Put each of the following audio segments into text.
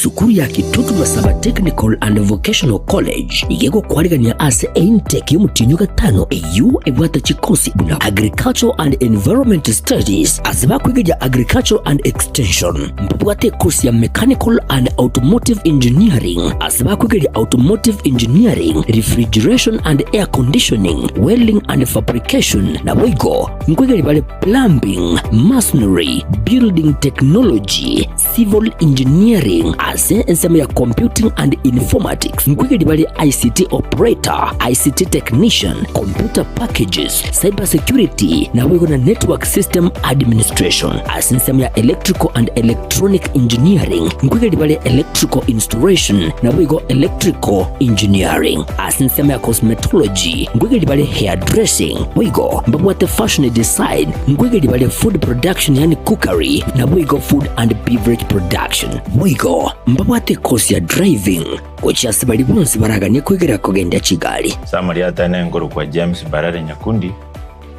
Esukuru ya Kitutu Masaba Technical and Vocational College iga egokwarigania ase eintake y'omotienyi o gatano eyio ebwate chikosi buna Agricultural and Environment Studies ase bakwegeria Agricultural and Extension. Mbabwate ekosi ya Mechanical and Automotive Engineering ase bakwegeria Automotive Engineering, Refrigeration and Air Conditioning, Welding and Fabrication naboigo nkwegeria bare Plumbing, Masonry, Building Technology, Civil Engineering ase ensemo ya Computing and Informatics nkwegeri bare ICT Operator, ICT Technician, Computer Packages, Cyber Security naboigo na Network System Administration. Ase ensemo ya Electrical and Electronic Engineering nkwegeri bare Electrical Installation naboigo Electrical Engineering. Ase ensemo ya Cosmetology nkwegeri bare Hairdressing boigo mbabwate Fashion Design nkwegeri bare Food Production yaani Cookery naboigo Food and Beverage Production. Boigo mbabwate ekosi ya Driving gochia ase baria bonsi baraganie kwegera kogendia chigari. Samari atene nkorokwa James Barare Nyakundi,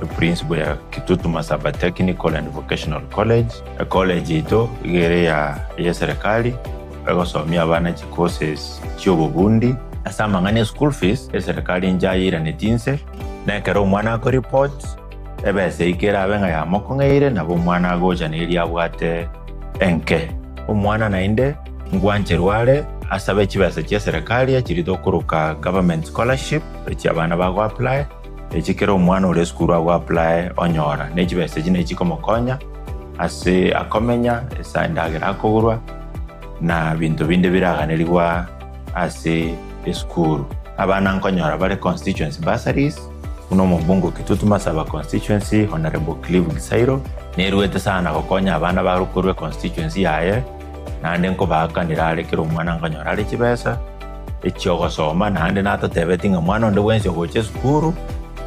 eprinciple ya Kitutu Masaba Technical and Vocational College. Ecollege yaito iga ere ya eyeserikali egosomia abana chicourses chiobobundi. Ase amang'ana e school fees, eserikali inche ayeiraneti inse, na ekero omwana akoreport, ebesa eyio kerabe ng'a yamokong'eire, nabo omwana agocha neria abwate enke. Omwana naende ngwancherwa are asabe chibesa chi'eserekari echiria tokoroka government scholarship, echi abana bago apply, echi kera omwana ore esukuru ago apply onyora. Ne chibesa echi nachi chikomokonya ase akomenya, ase endagera akogorwa, na binto binde biraganerigwa ase esukuru. Abana nkonyora bare constituency bursaries, buna omobunge o Kitutu Masaba constituency Honourable Clive Gisairo, nerwete sana gokonya abana bare korwa econstituency yaye, naende nkobaakanera are kera omwana nkonyora are chibesa echiogosoma, naende natotebeti ng'a mwana onde bwensi ogocha esukuru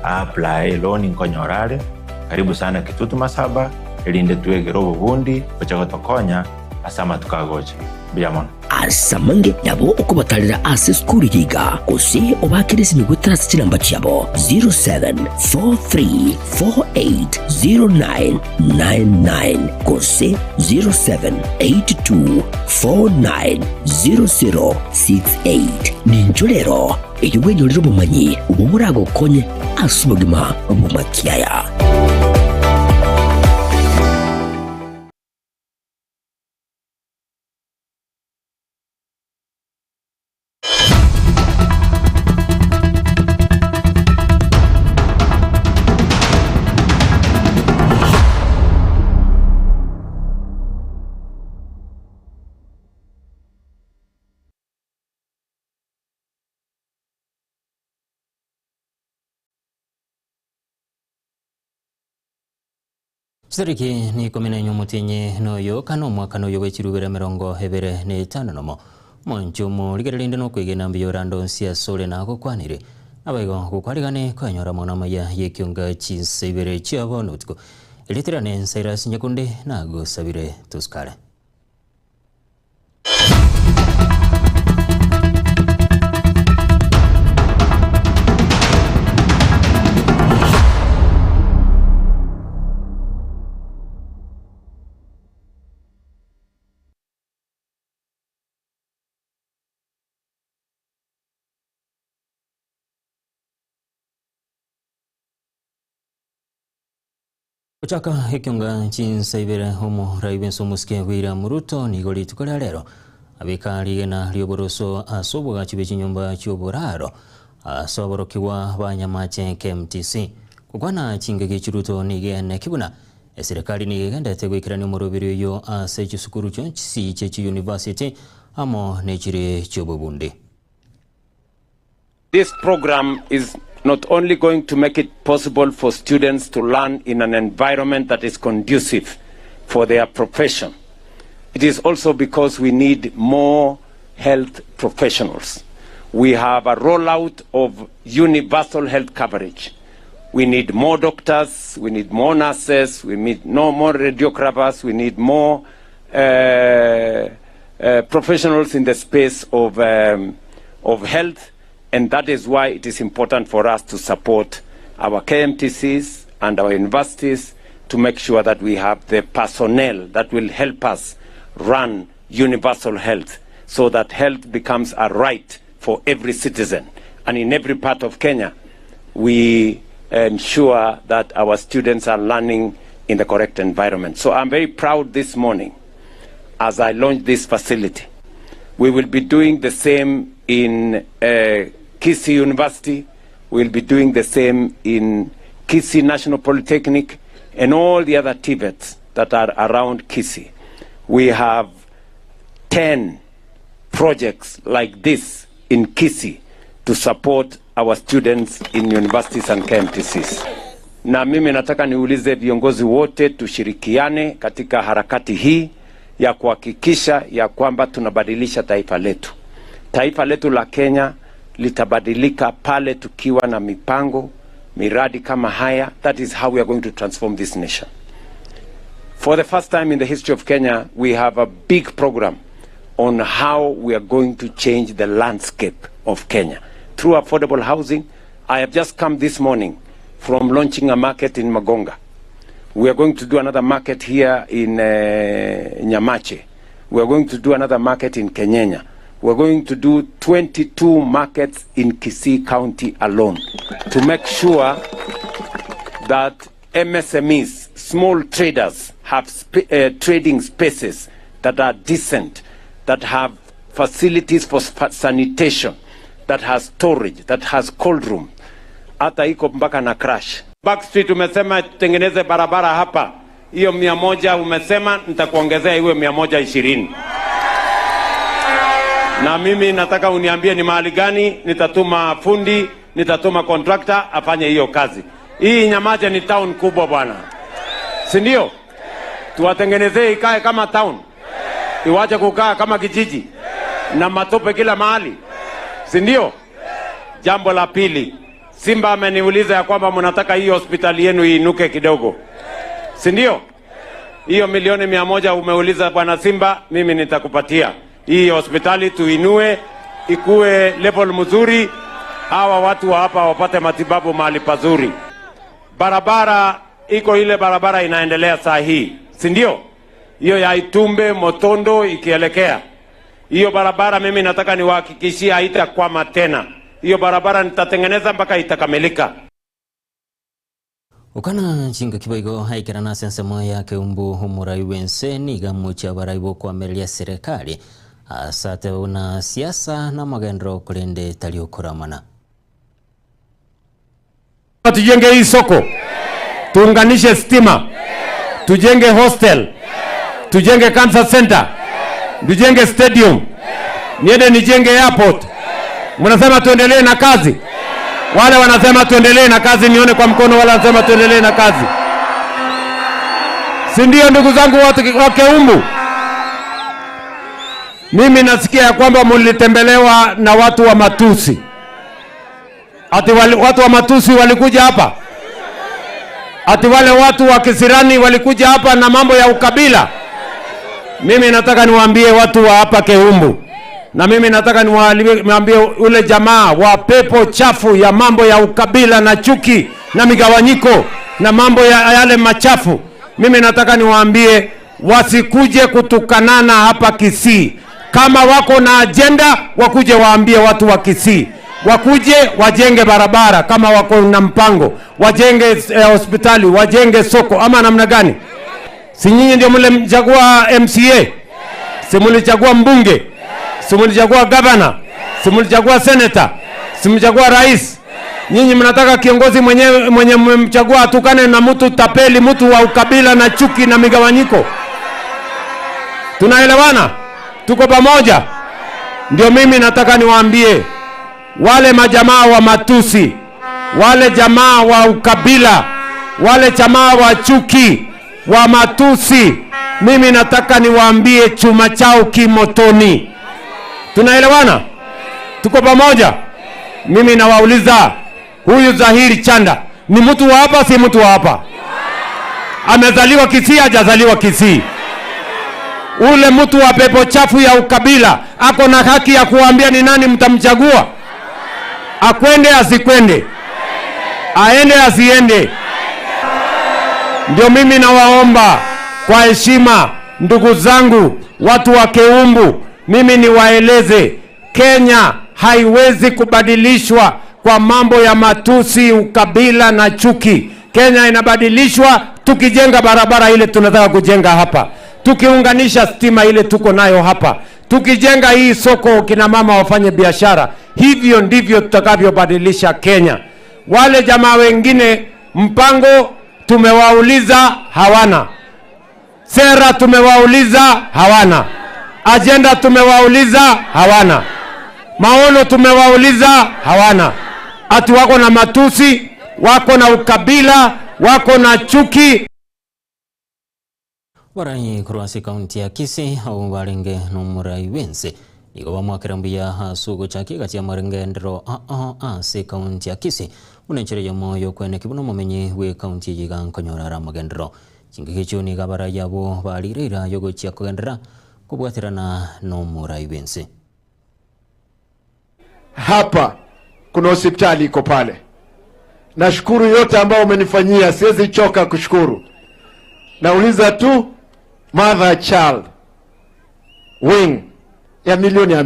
a apply eloan nkonyora are, karibu sana Kitutu Masaba, erinde twegere obobundi boche gotokonya ase amatuko agocha. Mbuya mono. Ase amange nabo okobatarera ase esukuru eye iga, gose obaakere esimi goetera ase chinamba chiabo 0743480999 gose 0782490068. Ninchwo rero erio bwenyorere obomanyi obwo boragokonye ase obogima bw'amakiaya. Chitariki n'ikomi na inye omotienyi noyo kana omwaka noyo bwe chirubere emerongo ebere na etano nomo. Omonche omorigereria rinde nokwegena mbuya ore ande onsi asore nagokwanire. Naboigo gokwarigane koenyora amang'ana amaya y'ekionga chinsa ibere chia bono botuko. Erieta riane Cyrus Nyakundi nagosabire tosukare. Gochaka ekionga chinsa ibere omorai bw'ense omosike William Ruto nigo rituko ria rero abeka rigena ri'oboroso ase obogachi bwe chinyomba chi'oboraro ase aborokigwa ba Nyamache KMTC. Gokwana chingaki echi Ruto nigo eaneki buna eserekari nigo egenderete goikerania omoroberi oyio ase chisukuru chionsi chie chiyunivasiti amo nechire chi'obobundi. This program is not only going to make it possible for students to learn in an environment that is conducive for their profession, it is also because we need more health professionals. We have a rollout of universal health coverage. We need more doctors, we need more nurses, we need no more radiographers, we need more uh, uh, professionals in the space of, um, of health, and that is why it is important for us to support our KMTCs and our universities to make sure that we have the personnel that will help us run universal health. so that health becomes a right for every citizen and in every part of Kenya we ensure that our students are learning in the correct environment. So I'm very proud this morning as I launch this facility. We will be doing the same in uh, Kisii University. We'll be doing the same in Kisii National Polytechnic and all the other TVETs that are around Kisii. We have 10 projects like this in Kisii to support our students in universities and KMTCs. Na mimi nataka niulize viongozi wote tushirikiane katika harakati hii ya kuhakikisha ya kwamba tunabadilisha taifa letu. Taifa letu la Kenya litabadilika pale tukiwa na mipango, miradi kama haya. That is how we are going to transform this nation. For the first time in the history of Kenya, we have a big program on how we are going to change the landscape of Kenya through affordable housing. I have just come this morning from launching a market in Magonga. We are going to do another market here in Nyamache. We are going to do another market in Kenyenya. We are going to do 22 markets in Kisii County alone to make sure that MSMEs, small traders, have sp- trading spaces that are decent, that have facilities for sanitation, that has storage, that has cold room. Hata iko mpaka na crash. Backstreet umesema tutengeneze barabara hapa, hiyo 100 umesema nitakuongezea iwe 120 na mimi nataka uniambie ni mahali gani nitatuma fundi, nitatuma contractor afanye hiyo kazi. Hii Nyamache ni town kubwa bwana, si ndio? Tuwatengenezee ikae kama town, iwache kukaa kama kijiji na matope kila mahali, si ndio? Jambo la pili, Simba ameniuliza ya kwamba mnataka hii hospitali yenu iinuke kidogo, si ndio? Hiyo milioni 100 umeuliza bwana Simba, mimi nitakupatia hii hospitali tuinue, ikuwe level mzuri, hawa watu wa hapa wapate matibabu mahali pazuri. Barabara iko ile barabara inaendelea saa hii, si ndio? Hiyo ya Itumbe Motondo ikielekea hiyo barabara, mimi nataka niwahakikishie haitakwama tena. Hiyo barabara nitatengeneza mpaka itakamilika. Okana chingaki boigo aikerana ase ensemo ya Keumbu omorai bwense niga mochie abarai bokoamereria serikali ase atebe buna siasa na amagenderero korende tari okoramana. Tujenge hii soko, tuunganishe stima, tujenge hostel, tujenge cancer center, tujenge stadium, niende nijenge airport. Mnasema tuendelee na kazi? Wale wanasema tuendelee na kazi, nione kwa mkono. Wale wanasema tuendelee na kazi, si ndio? Ndugu zangu watu wa Keumbu, mimi nasikia ya kwamba mlitembelewa na watu wa matusi. Ati wali, watu wa matusi walikuja hapa, ati wale watu wa kisirani walikuja hapa na mambo ya ukabila. Mimi nataka niwaambie watu wa hapa Keumbu, na mimi nataka niwaambie ule jamaa wa pepo chafu ya mambo ya ukabila na chuki na migawanyiko na mambo ya yale machafu. Mimi nataka niwaambie wasikuje kutukanana hapa Kisii. Kama wako na ajenda, wakuje waambie watu wa Kisii, wakuje wajenge barabara kama wako na mpango, wajenge hospitali, wajenge soko ama namna gani? Si nyinyi ndio mlimchagua MCA? Si mlichagua mbunge? Si mlichagua gavana? Si mlichagua senator? Si mlichagua rais? Nyinyi mnataka kiongozi mwenye mmemchagua atukane na mtu tapeli, mtu wa ukabila na chuki na migawanyiko? Tunaelewana? Tuko pamoja? Ndio mimi nataka niwaambie wale majamaa wa matusi, wale jamaa wa ukabila, wale jamaa wa chuki, wa matusi, mimi nataka niwaambie chuma chao kimotoni. Tunaelewana? Tuko pamoja? Mimi nawauliza, huyu Zahiri Chanda ni mtu wa hapa, si mtu wa hapa? Amezaliwa Kisii, hajazaliwa Kisii? Ule mtu wa pepo chafu ya ukabila ako na haki ya kuambia ni nani mtamchagua? Akwende asikwende, aende asiende? Ndio mimi nawaomba kwa heshima, ndugu zangu, watu wa Keumbu, Mimi niwaeleze, Kenya haiwezi kubadilishwa kwa mambo ya matusi, ukabila na chuki. Kenya inabadilishwa tukijenga barabara ile tunataka kujenga hapa, tukiunganisha stima ile tuko nayo hapa, tukijenga hii soko, kina mama wafanye biashara. Hivyo ndivyo tutakavyobadilisha Kenya. Wale jamaa wengine mpango tumewauliza hawana, sera tumewauliza hawana, ajenda tumewauliza hawana, maono tumewauliza hawana. Ati wako na matusi, wako na ukabila, wako na chuki. Abarai korwa ase ekaunti ya Kisii abwo barenge nomorai bw'ense nigo bamwakera mbuya ase ogochaka egati y'amarengenderero ao ase ekaunti ya Kisii buna enchera eyemo y'okweneki buna omomenyi bw'ekaunti eye iga nkonyora are amagenderero. Chingaki echio nigo abarai abwo barire eira y'ogochia kogenderera kobwaterana nomorai bw'ense. Hapa kuna hospitali iko pale. Nashukuru yote ambayo umenifanyia, siwezi choka kushukuru. Nauliza tu mother child wing ya milioni 50.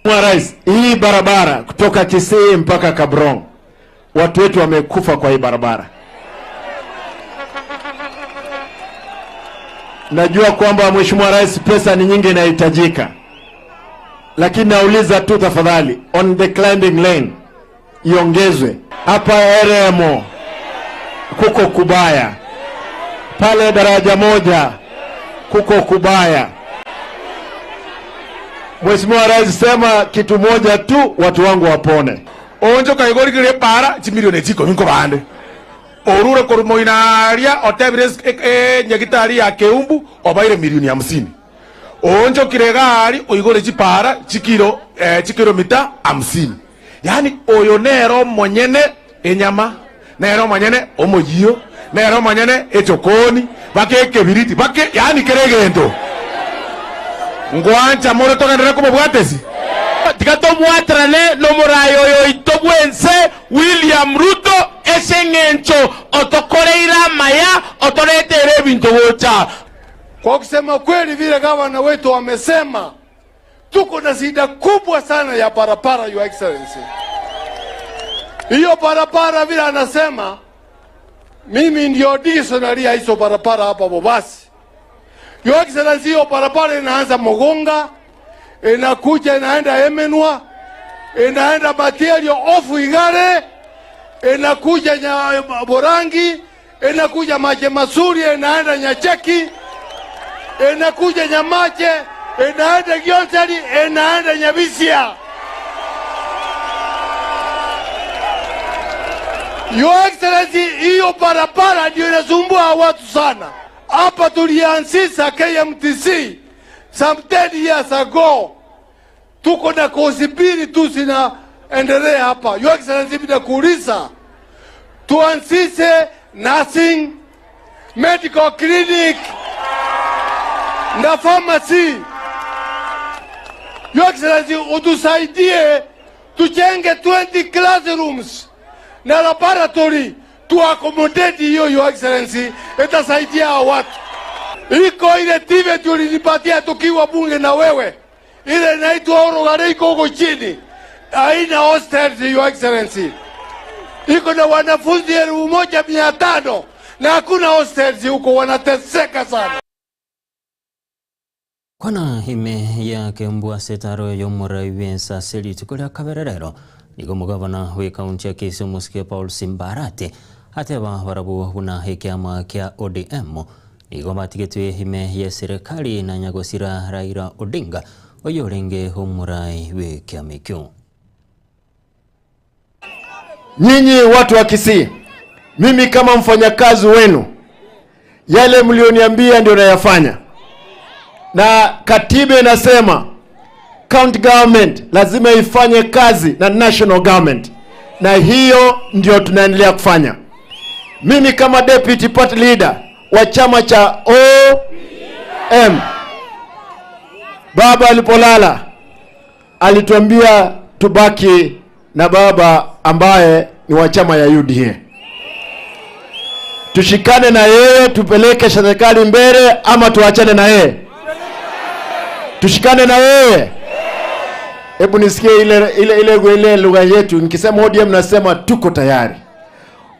Mheshimiwa Rais, hii barabara kutoka Kisii mpaka Kabrong, watu wetu wamekufa kwa hii barabara. Najua kwamba Mheshimiwa Rais, pesa ni nyingi inahitajika, lakini nauliza tu tafadhali, on the climbing lane iongezwe hapa Eremo, kuko kubaya pale, daraja moja kuko kubaya. Mheshimiwa Rais, sema kitu moja tu, watu wangu wapone. Onchoka igo rigereria epaara chimilioni echi ikomi nkobande. Orure korwa moino aria otebire enyagitari ya Keumbu obaire milioni hamsini. Oonchokire iga aria oigore chipaara chikiro chikilomita hamsini. Yaani oyo nere omonyene enyama, nere omonyene omoyio, nere omonyene echokoni, baka ekebiriti, baka yaani kera egento. Ngwancha more togenderere komobwatesi? Tiga tobwaterane nomoraai oyo oito bw'ense William Ruto ase eng'encho otokoreire amaya, otoreteire ebinto gocha. Kwa kusema kweli vile gavana wetu amesema, tuko na shida kubwa sana ya barabara, Your Excellency. Hiyo barabara vile anasema, mimi ndio dictionary ya hizo barabara hapa Bobasi. Your Excellency, hiyo barabara inaanza Mugunga, inakuja inaenda Emenwa, inaenda Matiario ofu Igare, inakuja Borangi, inakuja Mache Masuri, inaenda Nyacheki, inakuja Nyamache, inaenda Gionseri, inaenda Nyabisia. Your Excellency, hiyo barabara ndio inasumbua watu sana. Hapa tulianzisha KMTC some 10 years ago. Tuko na kozi mbili tu zinaendelea hapa. Your Excellency, bila kuuliza tuanzishe nursing, medical clinic na pharmacy. Your Excellency, utusaidie tujenge 20 classrooms na laboratory tu accommodate hiyo. Your Excellency, itasaidia hao watu. Iko ile TV tulinipatia tukiwa bunge na wewe, ile inaitwa Orogare, iko huko chini, haina hostels. Your Excellency, iko na wanafunzi 1500 na hakuna hostels huko, wanateseka sana. Kwana ime ya Kembu ase etaro y'omorai bw'ense ase rituko ria kabere rero, nigo omogabana bw'ekaunti ya Kisii omosike Paul Simba Arati ateba barabwo buna ekiama kia ODM nigo batigetwe ime y'eserekari na nyagosira Raila Odinga oyorenge omorai bw'ekiama ekio. Nyinyi watu wa Kisii, mimi kama mfanyakazi wenu, yale mlioniambia ndio nayafanya, na katiba inasema county government lazima ifanye kazi na national government, na hiyo ndio tunaendelea kufanya. Mimi kama deputy party leader wa chama cha OM, baba alipolala alituambia tubaki na baba ambaye ni wa chama ya UDA, tushikane na yeye tupeleke serikali mbele, ama tuachane na yeye? Tushikane na yeye. Hebu nisikie ile ile ile ile lugha yetu. Nikisema ODM nasema tuko tayari.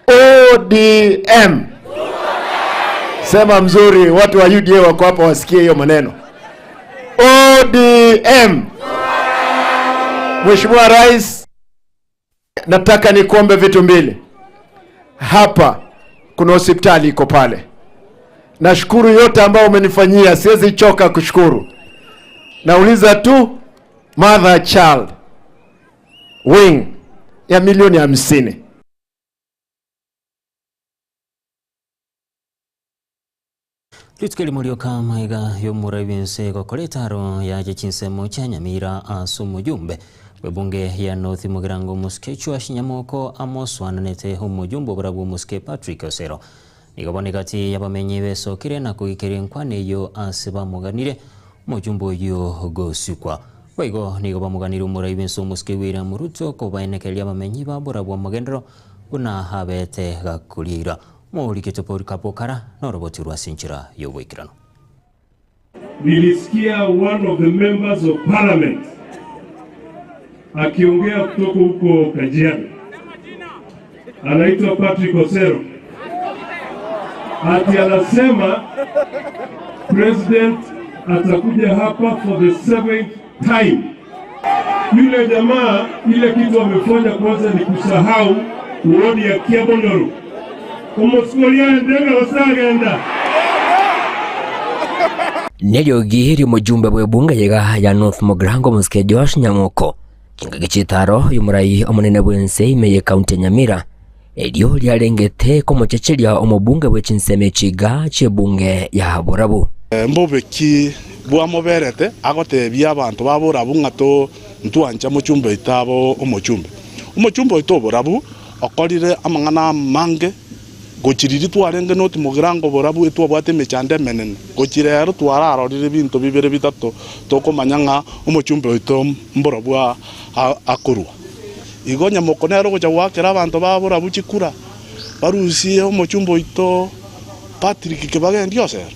ODM. Sema mzuri, watu wa UDA wako hapa wasikie hiyo maneno. ODM. Mheshimiwa Rais, nataka nikuombe vitu mbili. Hapa kuna hospitali iko pale. Nashukuru yote ambayo umenifanyia, siwezi choka kushukuru. Nauliza tu mother child wing ya milioni 50. Rituko erimo rioka amaiga y'omorai bw'ense gokora etaro yache chinsemo chia Nyamira ase omojumbe bw'ebunge ya North Mugirango Omosike Joash Nyamoko amoswananete omojumbe oborabwo Omosike Patrick Osero. Nigo bono egati y'abamenyi besokire na koikeria enkwana eyio ase bamoganire omojumbe oyio gosikwa. Boigo nigo bamoganire omorai bw'ense Omosike William Ruto kobaenekeria abamenyi ba borabwo amagenderero buna abete gakoriira. Morikete Polycarp Okara noroboti rwa ase enchera y'oboikeranu. Nilisikia one of the members of parliament akiongea kutoka huko Kajiado, anaitwa Patrick Osero, ati anasema president atakuja hapa for the seventh time. Yule jamaa ile kitu amefanya kwanza ni kusahau wodi ya Kiabondoro omosukoria ndega osagenda Neriogi ri'omojumbe bw'ebunge yega ya North Mugirango Omosike Joash Nyamoko chingaki chitaro y'omorai omonene bw'ense ime y'ekaunti ya Nyamira erio riarengete komochecheria omobunge bwe chinsemo echiga chi'ebunge ya Borabu. Mbobe ki bwamoberete agotebia abanto ba borabu ng'a ntwancha mochumbe oito abe omochumbe? Omochumbe oito o borabu okorire amang'ana amange, gochia riria twarenge notimogerango borabu etwabwate emechando emenene, gochia rero twararorire ebinto bibere bitato tokomanya ng'a omochumbe oito mborabu akorwa. Igo nyamoko nere ogocha goakera abanto ba borabu chikura, barusie omochumbe oito Patrick Kibagendi Osero.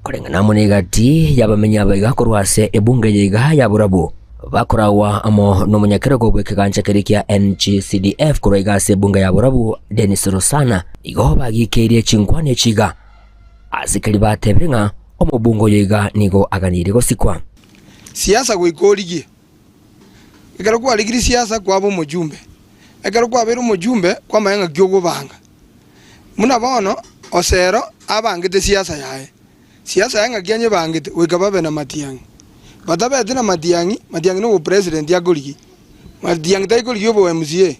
Koreng'ana amo negati y'abamenyi abaiga korwa ase ebunge eye iga ya Borabu, bakoragwa amo nomonyakerogo bw'ekegancha keria kia NGCDF korwa iga ase ebunge ya Borabu, Dennis Rosana, igo bagikeirie chinkwana echi iga ase keria batebire ng'a omobunge oyo iga nigo aganirie gosikwa. Siasa goika origie. Ekero kwarigirie siasa kwaba omojumbe. Ekero kwabeire omojumbe kwamanya ng'aki ogobanga. Buna bono Osero abangete siasa yaye. Siasa yaye ng'aki anyebangete goika babe na Matiang'i. Batabeti na Matiang'i, Matiang'i nobo president akorigia. Matiang'i tari korigia obo MCA.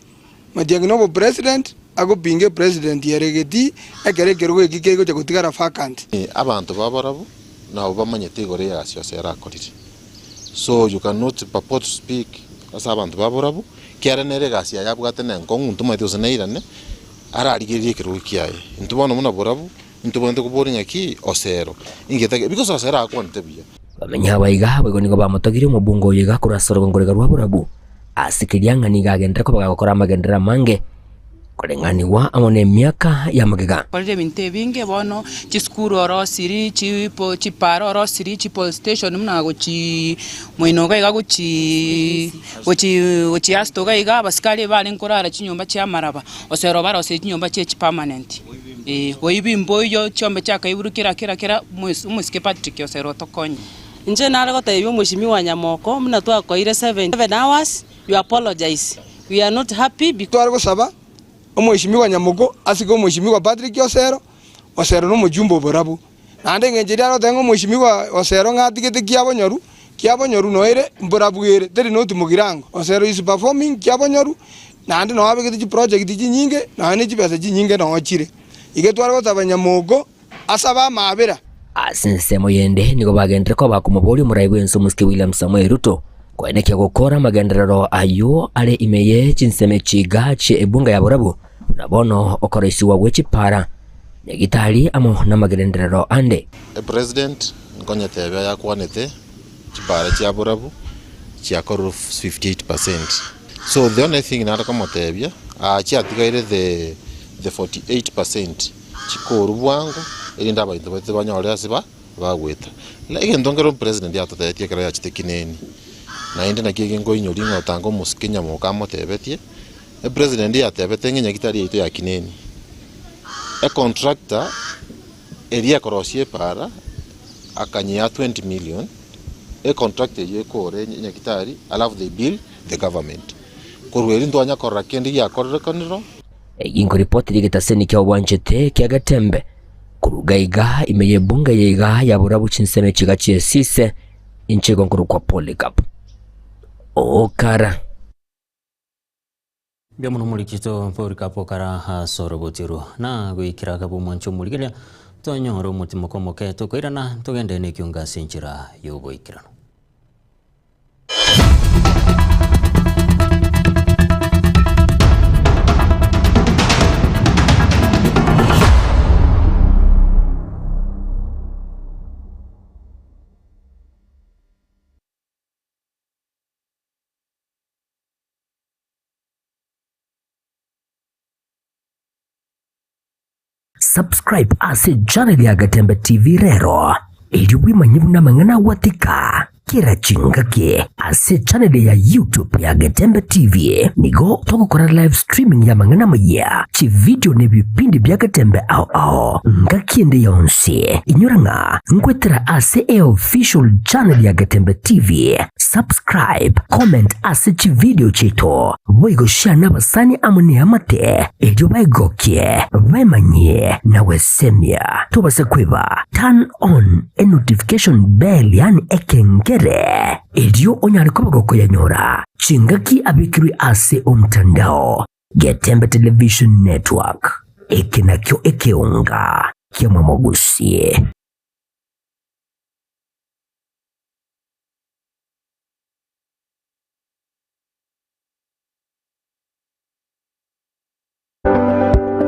Matiang'i nobo president agopinga epresident ere getii ekero ekerogo eki kegocha gotigara vacant. Abanto ba barabwo nabo bamanyete igoro y'egasi Osero akorire. So you cannot purport to speak ase abanto ba barabwo, kiagera nere egasi yaye abwate nenkong'u ntomanyete gose neirane, ararigererie ekerogo kiaye. Intwe bono buna barabwo, ntobwenerete koboria ng'aki Osero, inki etagete, because Osero agakwanete buya. Bamenye abaiga boigo nigo bamotogirie omobunge oyo iga korwa ase orogongo rwaiga rwa borabu, ase keria ng'a nigo agenderere koba gagokora amagenderero amange koreng'anigwa amo nemiaka y'amagega. Korire ebinto ebinge bono, chisukuru orosirie, chipo chipara orosirie, chipolice station buna gochii moino iga iga gochii gochii gochii asto iga iga abasikari ebarenge korara chinyomba chia amaraba, osero obarosirie chinyomba chie chipermanent eh. Boibi mboiyo, chiombe chiakaiburu kera kera kera, omois omosike Patrick Osero otokonye. Inche nare gotebia omweshimiwa Nyamoko buna twakoire 77 hours, you apologize, we are not happy because. Tware gosaba omweshimiwa Nyamoko asike omweshimiwa Patrick Osero, Osero nomochumba oborabu. Naende engencho eria arotebe ng'a omweshimiwa Osero ng'a atigete kiabonyoru, kiabonyoru noyo ere mborabu ere, teri not mogirango. Osero is performing kiabonyoru, naende noo abegete chiproject chinyinge, nonya ne chibesa chinyinge noo chire. Iga tware gosaba Nyamoko asabe amaabera. Ase ensemo yende nigo bagenderere koba komoboria omorai bw'ense omosike William Samoei Ruto koenekia gokora amagenderero ayio are ime ye chinsemo echiga chie ebunga ya borabu buna bono okoroisigwa gwe chipara, nyagitari amo namagenderero ande. Epresident nkonyetebia yakwanete chipara chia borabu chiakorire 58%. So the only thing nare komotebia aa chiatigaire the 48% chikorwe bwango erinde abaito baito banyore ase ba. Bagoeta. Na egento nkero president atotebetie ekero yachete kineni, naende naki eke nkoinyoria ng'a otanga omosike nyamoka amotebetie, epresident yatebete ng'a enyagitari yaito ya kineni, econtractor eria ekorosia epaara akanyea 20 million, econtractor eyio ekore enyagitari alafu they bill the government. Korwa erio ntwanya korora kende giakorerekanire. Eyio nkoripoti y'egetaseni kia obwanchete kia Getembe. Koruga iga ime y'ebunga eye iga ya borabu chinsemo chiga chi'esise, inche igo nkorokwa Polycarp. Okara. Mbuya mono omorikito Polycarp Okara ase oroboti orwo. Na goikera akabe omwancho omorigereria, tonyore omotimoko omoke tokoirana togende nekiongo ase enchera y'oboikeranu. Subscribe ase channel ya Gatembe TV rero, erio bwemanye buna amang'ana agwatika kera chingaki ase channel ya YouTube ya Getembe TV. Nigo togokora live streaming ya amang'ana amayia, chividio na ebipindi bia Getembe ao ao ngaki ende yonsi. Inyora ng'a nkwetera ase eofficial channel ya Getembe TV. Subscribe, comment ase chividio chiaito, boigo share nabasani amo neamate erio baegokie, baemanyie na gwesemia. Tobase kweba turn on enotification bell yaani ekengere erio onyare koba gokoyanyora chingaki abekirwe ase omtandao. Getembe Television Network, eke nakio ekeonga ki'omomogusie.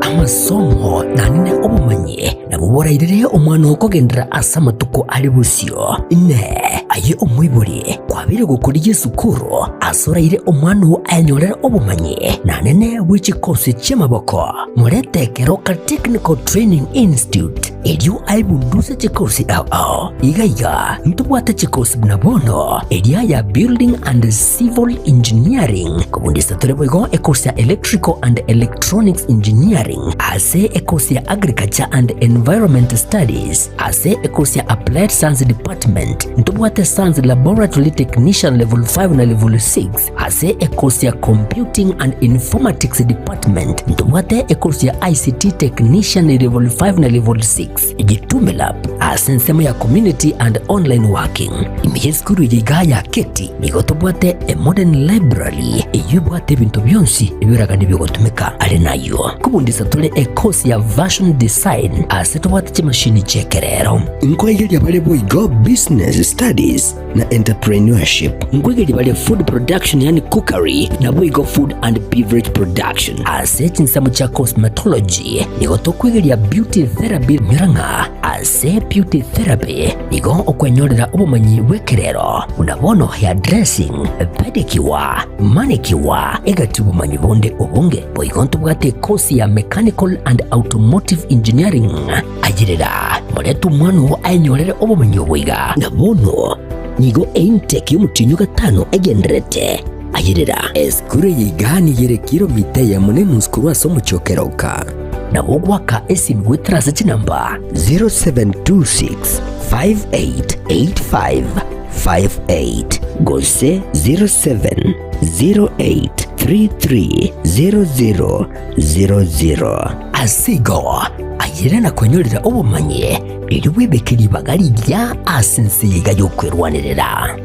Amasomo naende obomanyi nabwo borairere omwana okogenderera ase amatuko are bosio. Inee! Aye omoibori kwabeire gokorigia esukuru ase oraire omwana oo ayenyorere obomanyi naende bwe chikosi chi'amaboko? Morete Keroka Technical Training Institute erio aebunduse chikosi ao ao. Iga iga ntobwate chikosi buna bono eria ya Building and Civil Engineering, kobundisa tore boigo ekosi ya Electrical and Electronics Engineering, ase ekosi ya Agriculture and Environment Studies, ase ekosi ya Applied Science Department, ntobwate Science Laboratory Technician Level 5 na Level 6, Ase ekosi ya Computing and Informatics Department ntobwate ekosi ya ICT Technician Level 5 na Level 6, Gitume Lab ase ensemo ya Community and Online Working. Ime y'esukuru eye igaa ya Keti nigo tobwate a modern library eyio ebwate ebinto bionsi ebiragani bigotumeka. Are nayio kobundisa tore ekosi ya Fashion Design ase tobwate chimashini chi'ekerero. Nkoegeria bare boigo Business Studies na entrepreneurship. Nkoigeria bare food production yaani cookery naboigo food and beverage production. Ase chinsemo chia cosmetology nigo tokoigeria beauty therapy nyora ng'a ase beauty therapy nigo okwenyorera obomanyi bw'ekerero buna bono hair dressing, pedicure, manicure egati obomanyi bonde obonge. Boigo ntobwate ekosi ya mechanical and automotive engineering. Ayerera, morete omwana oo aenyorere obomenyo obo iga. Na bono nigo eintake y'omotienyi o gatano egendererete. Ayerera, esukuru eye iga nigo ere kilomita eyemo na enusu korwa ase omochie o Keroka. Nabo ogoaka esimi goetera ase chinamba 0726 5885 58 gose 0708 3300 00. Ase igo, ayere na kwenyorera obomanyi, erio bwebeke ribaga rigiya ase ense eye iga y'okwerwanerera.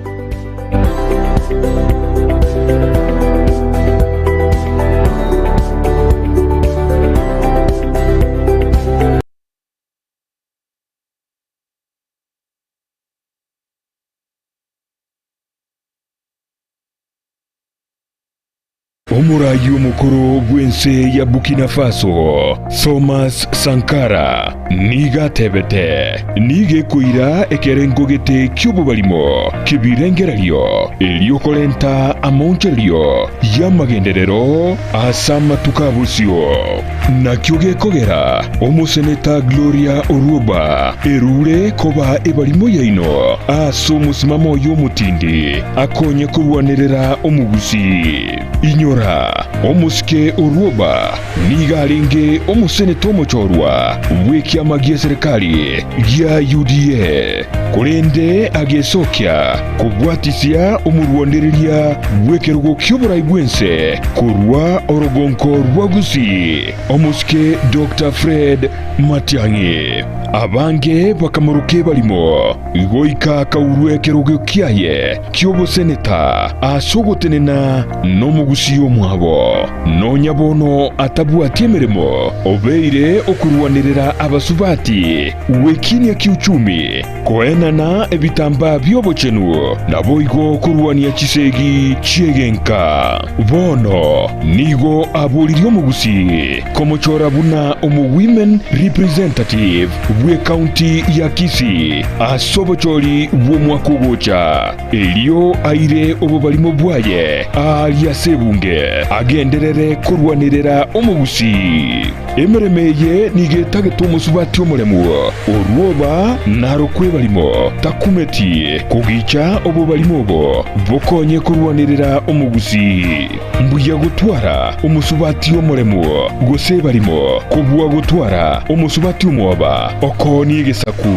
Omoraai omokoro bw'ense ya Burkina Faso, Thomas Sankara, nigo atebete, Nigo ekoira ekerengo gete ki'obobarimo ki'ebirengererio erio korenta amaonchorerio y'amagenderero ase amatuko a bosio. Nakio gekogera omoseneta Gloria Orwoba erure koba ebarimo yaino ase omosimamo oye omotindi akonye korwanerera omogusii. Inyora, omosike Orwoba nigo arenge omoseneta omochorwa bw'ekiama gi'eserekari gia UDA, korende agesokia kobwatisia omorwanereria bw'ekerogo ki'oborai bw'ense korwa orogonko rwa Gusii, omosike Doctor Fred Matiang'i. Abange bakamoroka ebarimo goika akaurwa ekerogo kiaye ki'oboseneta ase ogotenena nomogusii omwabo. Nonya bono atabwati emeremo, obeire okorwanerera abasubati gwekinia kiuchumi, koenana ebitambaa bi'obochenu, naboigo korwania chisegi chi'egenka. Bono nigo aboririe omogusii komochora buna omo-women representative bw'ecounty ya Kisii ase obochori bw'omwaka ogocha. Erio aire obobarimo bwaye aaria ase ebunge, agenderere korwanerera omogusii. Emeremo eye nigo etagete omosubati omoremu, orwoba narokwe ebarimo, takumeti kogicha obobarimo obo bokonye korwanerera omogusii. Mbuya gotwara omosubati omoremu gose ebarimo, kobua gotwara omosubati omwoba okoonia egesaku.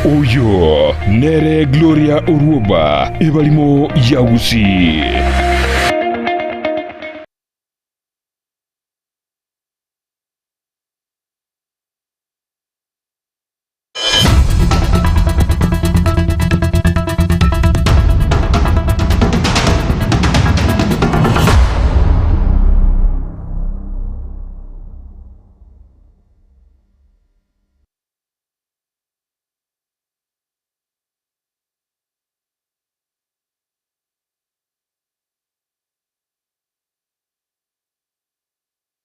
Oyo nere Gloria Orwoba, ebarimo ya Gusii.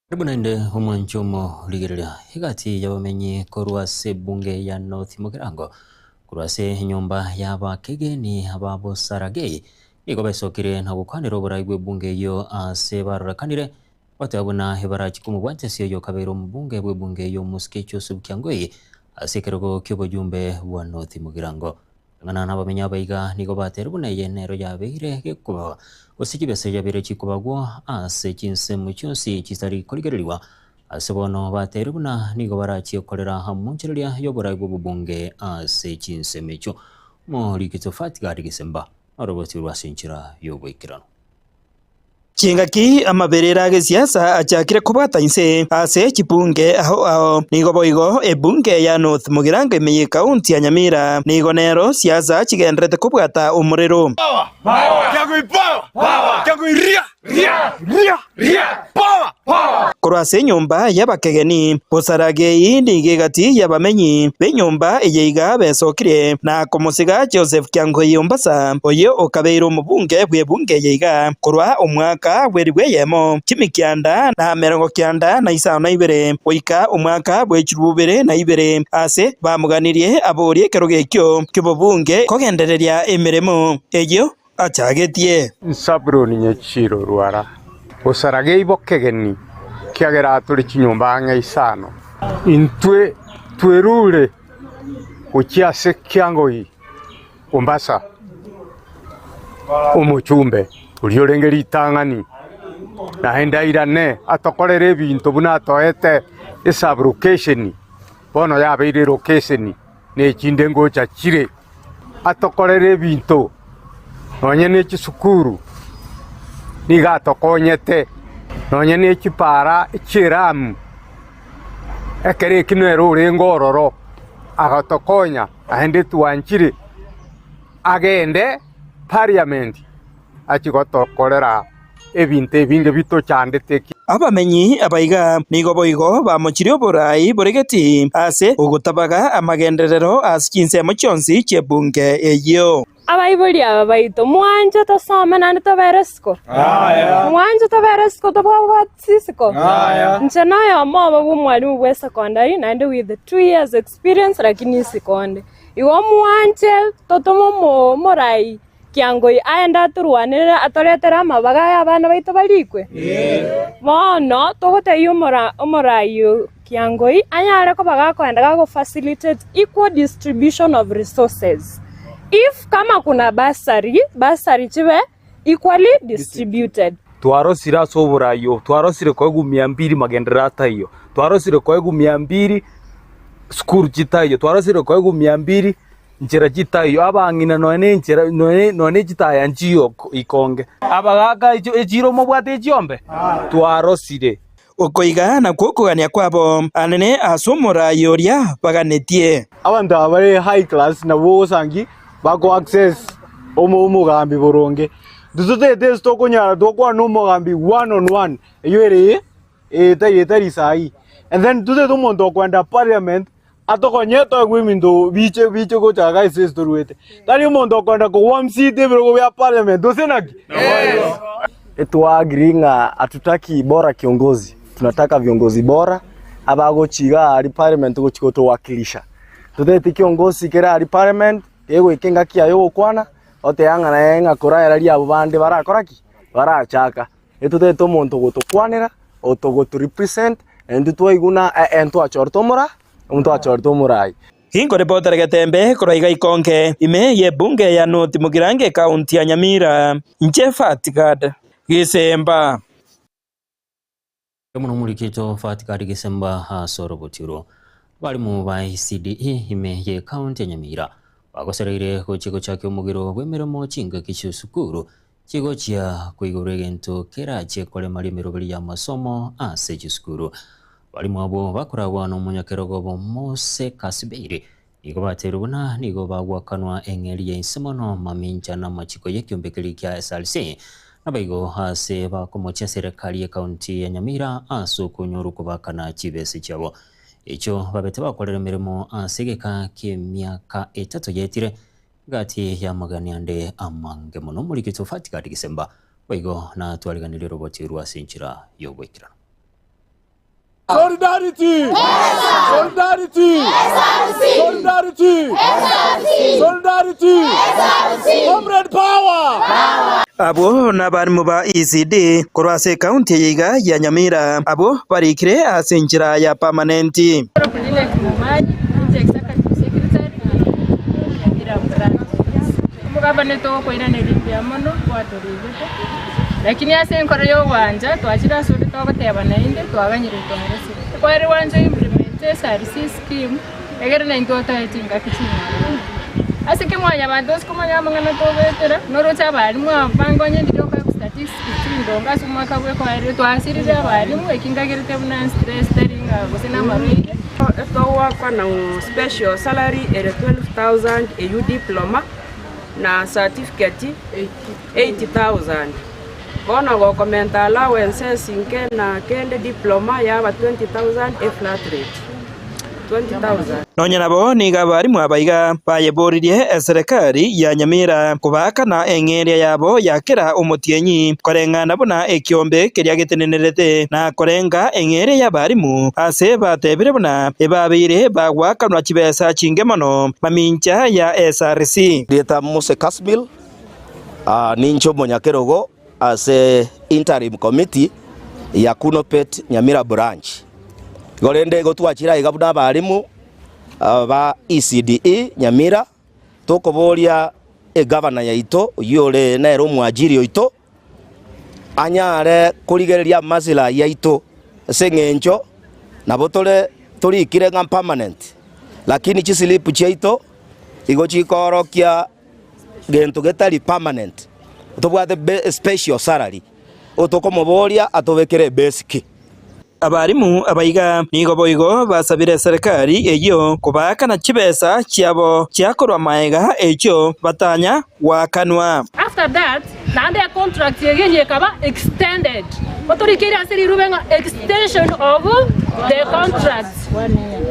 Karibu naende omwancho omorigereria egati y'abamenyi korwa ase ebunge ya North Mugirango korwa ase enyomba y'abakegeni aba Bosaragei nigo besokire na gokwanera oborai bw'ebunge eyio ase barorekanire goteba buna ebarachie komobwatia ase oyo okabeire omobunge bw'ebunge eyio Omosike Joseph Kiangoi ase ekerogo ki'obojumbe bwa North Mugirango. Ring'ana nabamenyi abaiga nigo bateire buna eye nero yabeire gekoba, gose chibesa chiabeire chikobagwa ase chinsemo chionsi chitari korigererigwa. Ase bono bateire buna nigo barachie korera amonchereria y'oborai bw'obobunge ase chinsemo echio. Omoriki Tofati Gadi Gesemba noroboti rw'ase enchera y'oboikeranu. Chingaki amaberera ag'esiasa achakire kobwata inse ase chibunge ao ao. Nigo boigo ebunge ya North Mugirango ime y'ekaunti ya Nyamira nigo nero siasa chigendererete kobwata omorero. Korwa ase enyomba y'abakegeni, Bosaragei nigo egati y'abamenyi b'enyomba eye iga besokirie na komosiga Joseph Kiangoi Ombasa, oyio okabeire omobunge bw'ebunge eye iga korwa omwaka bw'elifu eyemo chimikianda na emerongo kianda na isano na ibere goika omwaka bw'echilifu ibere na ibere, ase bamoganirie aborie ekerogo ekio ki'obobunge kogendereria emeremo eyio achagetie. Zabuloni nyechire orwara, gosaragei bokegeni, ekiagera atore chinyomba ang'e isano. Intwe twerure gochia ase Kiangoi Mombasa, omochumbe oria orenge ritang'ani, naende airane atokorere ebinto buna atoete esub-location, bono yabeire elokeseni, na echinde ngocha chire. Atokorere ebinto nonya ne chisukuru nigo atokonyete, nonya ne chipara chi'eramu, ekero ekio nere orenge ororo agatokonya naende twanchire agende parliament achie gotokorera ebinto ebinge bitochandete. Abamenyi abaiga nigo boigo bamochirie oborai bore geti ase ogotabaga amagenderero ase chinsemo chionsi chi'ebunge eyio. Abaibori aba baito, mwanche tosome naende tobere isiko? Mwanche tobere isiko tobwabwatisi isiko? Inche noyomo obo bw'omwalimu bw'esekondari naende with 2 years experience lakini isiko onde. Igo mwanche totome omorai Kiangoi aende atorwanerere atoretere amabaga aya abana baito barikwe? Bono togotebia omorai Kiangoi anyare koba gakoenda gago facilitate equal distribution of resources. If kama kuna bursary, bursary chibe equally distributed. Twarosire ase oborai obo, twarosire koegwa mia mbiri magenderero ataiyo, twarosire koegwa mia mbiri sukuru chitaiyo, twarosire koegwa mia mbiri nchera chitaiyo, abang'ina nonya ne enchera nonya nonya ne chitaya nchiyo ikonge. Abagaaka echiro mobwate echiombe? Twarosire. Okoiga nakwo okogania kwabo anene ase omoraai oria baganetie. Abanto aba bare high class nabwo ogosangi bako access omogambi boronge. Intwe totagete ase tokonyara tokwana na omogambi one on one eywo ere etari etari sahihi. And then totagete omonto okoenda parliament atokonye toegwe ebinto biche biche gocha iga ase ase toruete. Tari omonto okoenda kogwa mseat ebirogo bia parliament gose naki? Twa agree ng'a hatutaki bora kiongozi, tunataka viongozi bora abagochia iga aria parliament gochia gotowakilisha. Totagete kiongozi kere aria parliament kegoika engaki yaye ogokwana oteba ng'a naye ng'a koraeraria abwo bande barakora ki? Barachaka. Etotagete omonto ogotokwanera, otogoto represent, naintwe twaigwa na ntwachorete omora, ntwachorete omorai. Inkorepotera Getembe korwa iga Ikonge, ime y'ebunge ya North Mugirango ekaunti ya Nyamira, inche Fatgad Gisemba. Mono omorikito Fatgad Gisemba ase oroboti orwo. Abalimu ba ECDE ime y'ekaunti ya Nyamira bagosereire gochia gochakia omogiro bw'emeremo chingaki chi'esukuru Chigochia koigorwa egento kerachie koremaria emeroberi y'amasomo ase chisukuru. Abalimu abwo bakoragwa nomonyakerogo obo Mose Kasibeiri nigo bateirwe buna nigo bagwakanwa eng'eria ya inse mono mamincha namachiko y'ekiombe keria kia SRC nabaigo ase bakomochia serekari y'ekaunti ya Nyamira ase okonyorwa kobakana chibese chiabo echio babete bakorera emeremo ase egeka ki'emiaka etato yaetire Gati y'amagani ande amange mono omoriki Tofati gati Gisemba, boigo natwariganirie oroboti rwa ase enchera y'ogoikeranu. Solidarity! Solidarity! Solidarity! Solidarity! Comrade power! Abwo nabarimu ba ECD korwa ase ekaunti eye iga ya Nyamira, abwo barikire ase enchera ya pamanenti. Omogabane togokoiraneria mbuya mono gwatorigete, lakini ase enkoro y'ogwancha twachire ase ore togoteba naende twaganyire twaresire. Ekware gwancha oimplement SRC scheme egere naintwe otoe chingaki ching'ao. Ase ki mwanyabanto ase komanya amang'ana togoetera, noroche abalimu aba bange onye ndiri okoegwa statistics chindonge ase omwaka bwekoerire twasirire abalimu eki nkagerete buna stress tari ng'a gose namarwaire. Togoakana special salary ere 12,000 eyio diploma na certificate 8000. Bono gokomenta allowances nke na kende diploma yaba 20,000 e flat rate 20,000. Nonya nabo nigo abarimu aba iga bayeboririe eserekari ya Nyamira kobaakana eng'eria yabo ya kera omotienyi koreng'ana buna ekiombe keria getenenerete na korenga eng'eria y'abarimu ase batebire buna ebabeire bagoakanwa chibesa chinge mono mamincha ya SRC. Rieta Mose Kasmil, ninche omonyakerogo ase interim committee ya Kunopet Nyamira branch. Igo rende igo twachire aiga buna abalimu ba ECDE Nyamira tokoboria egavana yaito oyio ore nere omwajiri oito anyare korigereria amasilahi aito ase eng'encho nabo tore torikire ng'a permanent lakini chislip chiaito igo chikoorokia gento getari permanent tobwate special salary otokomoboria atobekere ebasic. Abalimu abaiga nigo boigo basabire eserekari eyio kobaakana chibesa chiabo chiakorwa maega echio batanya goakanwa. After that, Naende econtract eye enye ekaba extended. Otorikeire ase rirube ng'a extension of the contract.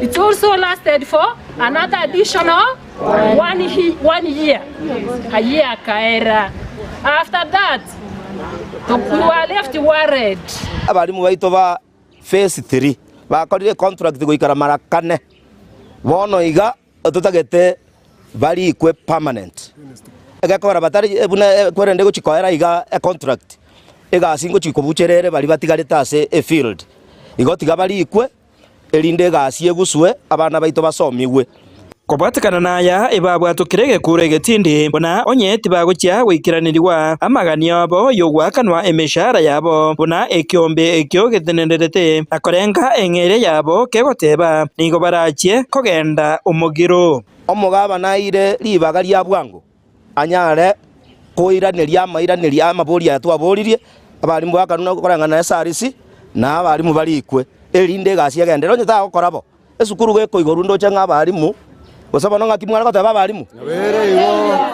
It also lasted for another additional one year. Ayio akaera. After that, we were left worried. Abalimu baito ba phase 3 bakorire econtract goikera mara kane, bono iga totagete barikwe permanent. Egekogera batari buna kwerende gochia koera iga econtract, egasi ngochia kobuchera ere baria batigarete ase efield. Igo tiga barikwe erinde egasi eguswe abana baito basomigwe. Kobwatekana naya, ebabwatokire egekuro egetindi, buna onye tibagochia goikeranigwa amaganio abo y'ogoakanwa emeshahara yabo, buna ekeombe ekio getenenderete na korenga eng'eria yabo kegoteba, nigo barachie kogenda omogiro. Omogabana aire ribaga ria bwango, anyare koiraneria amairanerio aya aya twaboririe, abarimu bakanwa koreng'ana na SRC, na abarimu barikwe, erinde egasi egenderere. Onye tagokora bo, esukuru gekoigorwa ndoche ng'a abarimu, gose bono ng'aki mware goteba abarimu?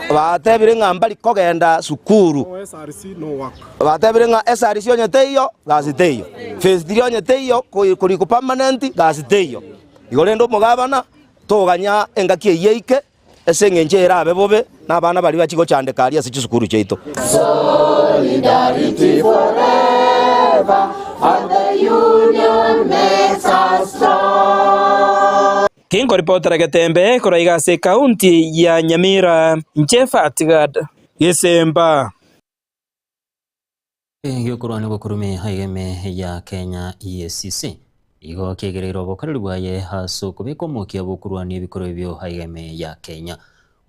Batebire ng'a mbari kogenda sukuru, batebire ng'a SRC onye teiyo, gasi teiyo, phase 3 onye teiyo, korikwa permanent, gasi teiyo. Igo rende omogabana, toganya engaki eyio eike, Ase engencho erabe bobe nabana baria bachia gochandeka aria ase chisukuru chiaito. Solidarity forever, and the union makes us strong. Kinkoripotera Getembe korwa iga ase ekaunti ya Nyamira, inche Fatgad Gesemba. Giokorwania obokurume aigeme ya Kenya EACC igo kiegereire obokoreri bwaye ase okobeka omokia bw'okorwania ebikorwa ebio aigeme ya Kenya.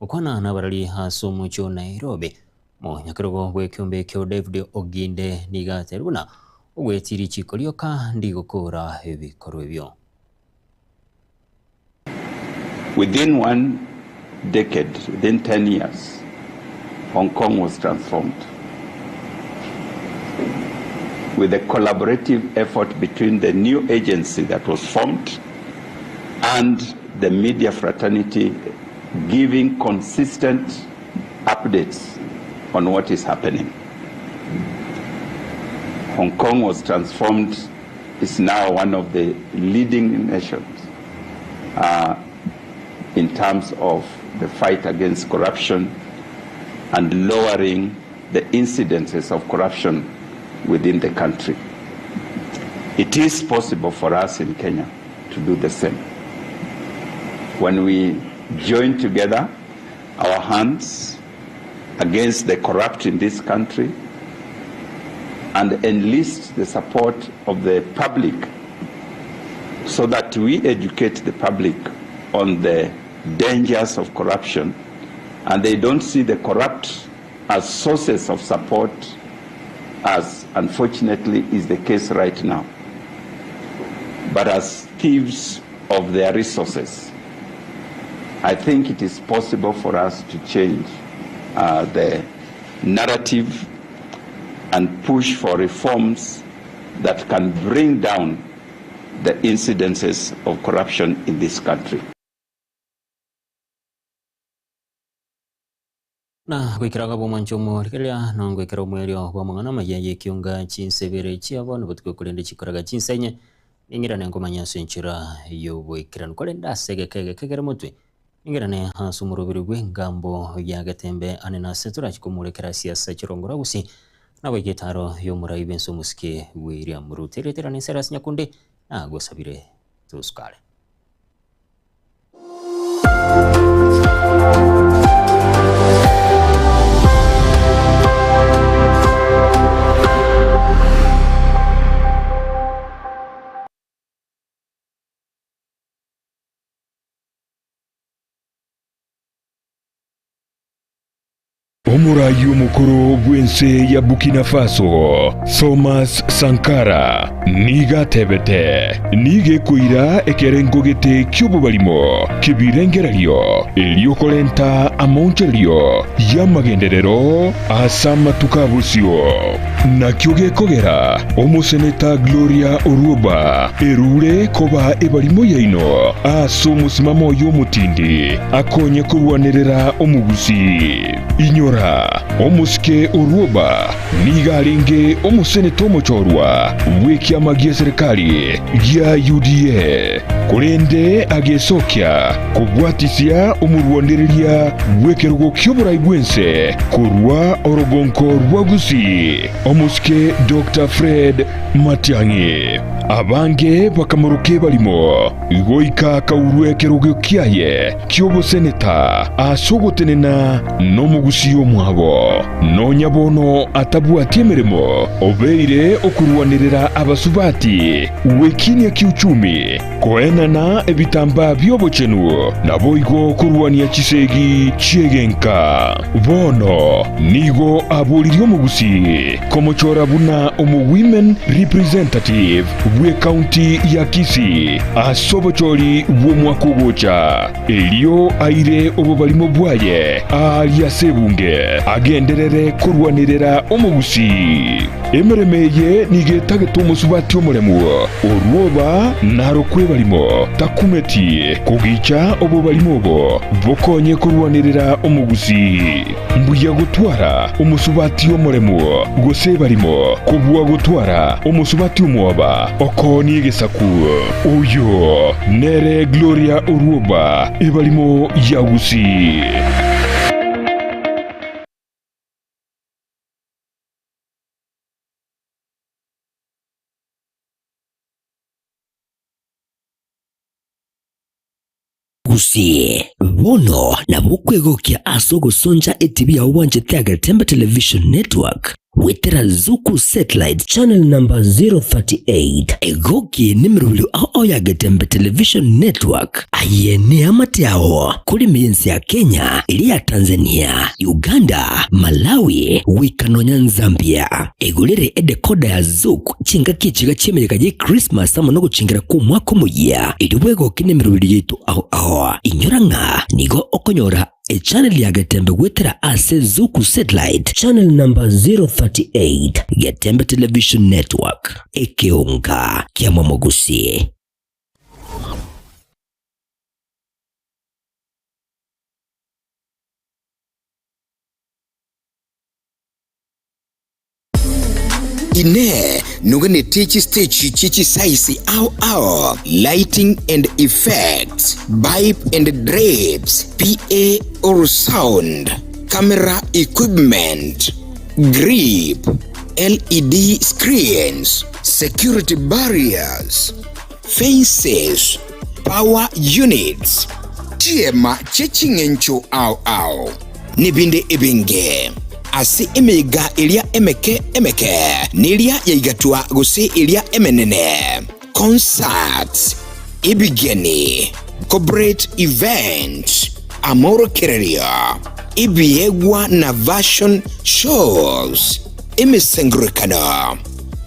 Gokwana nabarari ase omochie o Nairobi, omonyakerogo bw'ekeombe ekio David Oginde nigo atebirie buna ogwetia richiko rioka ndigokora ebikorwa ebio. Within one decade, within 10 years, Hong Kong was transformed. With a collaborative effort between the new agency that was formed and the media fraternity giving consistent updates on what is happening. Hong Kong was transformed, is now one of the leading nations uh, in terms of the fight against corruption and lowering the incidences of corruption within the country. It is possible for us in Kenya to do the same. When we join together our hands against the corrupt in this country and enlist the support of the public so that we educate the public on the dangers of corruption and they don't see the corrupt as sources of support as unfortunately is the case right now, but as thieves of their resources. I think it is possible for us to change uh, the narrative and push for reforms that can bring down the incidences of corruption in this country. Na goikera akaba omwancho omorigereria, na ngoikera omoerio bw'amang'ana amaya y'ekionga chinsebere chiabo, na botuko korende chikoraga chinsenye, ning'irane nkomanya ase enchera y'oboikeranu. Korende ase egeka egeke kere motwe, ning'irane ase omoroberi bw'engambo ya Getembe ane nase torache komorekera siasa chirongoro gusii, naboigo etaaro y'omorai bw'ense omosike William Ruto. Erieta riane Silas Nyakundi, nagosabire tosukare. Omoraai omokoro bw'ense ya Burkina Faso, Thomas Sankara, nigo atebete, Nigo ekoira ekerengo gete ki'obobarimo ki'ebirengererio, erio korenta amaonchorerio y'amagenderero ase amatuko a bosio. Nakio gekogera omoseneta Gloria Orwoba erure koba ebarimo yaino ase omosimamo oye omotindi akonye korwanerera omogusii. Inyora! Goika omosike Orwoba nigo arenge omoseneta omochorwa bw'ekiama gi'eserekari gia UDA, korende agesokia kobwatisia omorwanereria bw'ekerogo ki'oborai bw'ense korwa orogonko rwa Gusii, omosike Doctor Fred Matiang'i. Abange bakamoroka ebarimo, goika akaurwa ekerogo kiaye ki'oboseneta ase ogotenena nomogusii omwabo. Nonya bono atabwati emeremo, obeire okorwanerera abasubati gwekinia kiuchumi, koenana ebitambaa bi'obochenu, naboigo korwania chisegi chi'egenka. Bono nigo aboririe omogusii komochora buna omo-women representative bw'ecounty ya Kisii ase obochori bw'omwaka ogocha, erio aire obobarimo bwaye aaria ase ebunge, agenderere korwanerera omogusii. Emeremo eye nigo etagete omosubati omoremu, orwoba narokwe ebarimo, takumeti kogicha obobarimo obo bokonye korwanerera omogusii. Mbuya gotwara omosubati omoremu gose ebarimo, kobua gotwara omosubati omwoba okoonia egesaku. Oyo nere Gloria Orwoba, ebarimo ya Gusii. Gusii bono nabo okwegokia ase ogosoncha etibi yao bwanchete Agetembe Television Network goetera Zuku Satellite Channel number 038. Egokie nemerobio ao ao ya Getembe Television Network. Aye neamate ao korema ense ya Kenya, eria ya Tanzania, Uganda, Malawi, goika nonya Nzambia. Egorere edecoder ya Zuku chingaki echiga chi'emeyega ye Christmas amo nogochengera kw'omwaka omoyia, erio bwegoke nemerobio yaito ao ao. Inyora ng'a nigo okonyora Echannel ya Getembe goetera ase Zuku Satellite Channel number 038, Getembe Television Network, ekeonga kia Momogusi. Inee! Noganetie chisteji chie chisaisi ao ao, lighting and effects, pipe and drapes, PA or sound, camera equipment, grip, LED screens, security barriers, fences, power units, chiema chie ching'encho ao ao, nebinde ebinge. Ase emeyega eria emeke emeke, neria yaigatwa gose eria emenene, concerts, ebigeni, corporate events, amorokererio, ebiegwa na fashion shows, emesangererekano,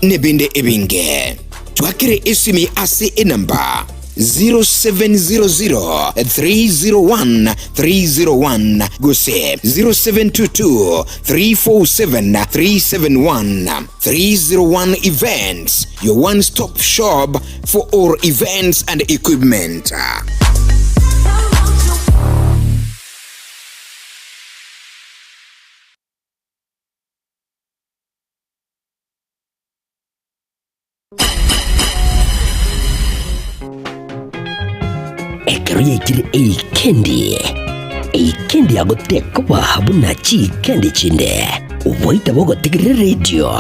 nebinde ebinge. Twakere esimi ase enamba 0700 301 301 gose 0722 347 371. 301 Events, your one stop shop for all events and equipment. Ekero yaikire eikendi, eikendi yagotekoba buna chiikendi chinde, oboita bogotegerera eredio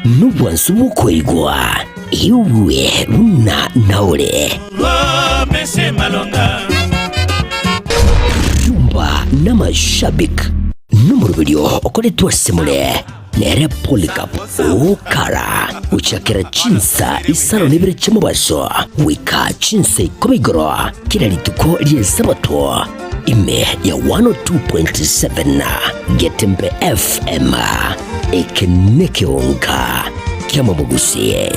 nobwansu bw'okoigwa, igwe buna naore. Rumba n'amashabik nomoroberio okoretwe ase more. Nere Polycarp okara gochakera chinsa isano na ibere chi'omobaso goika chinsa ikomi igoro kera rituko ri'Esabato, ime ya 102.7 Getembe FM. Eke nekeonga ki'amabogusie.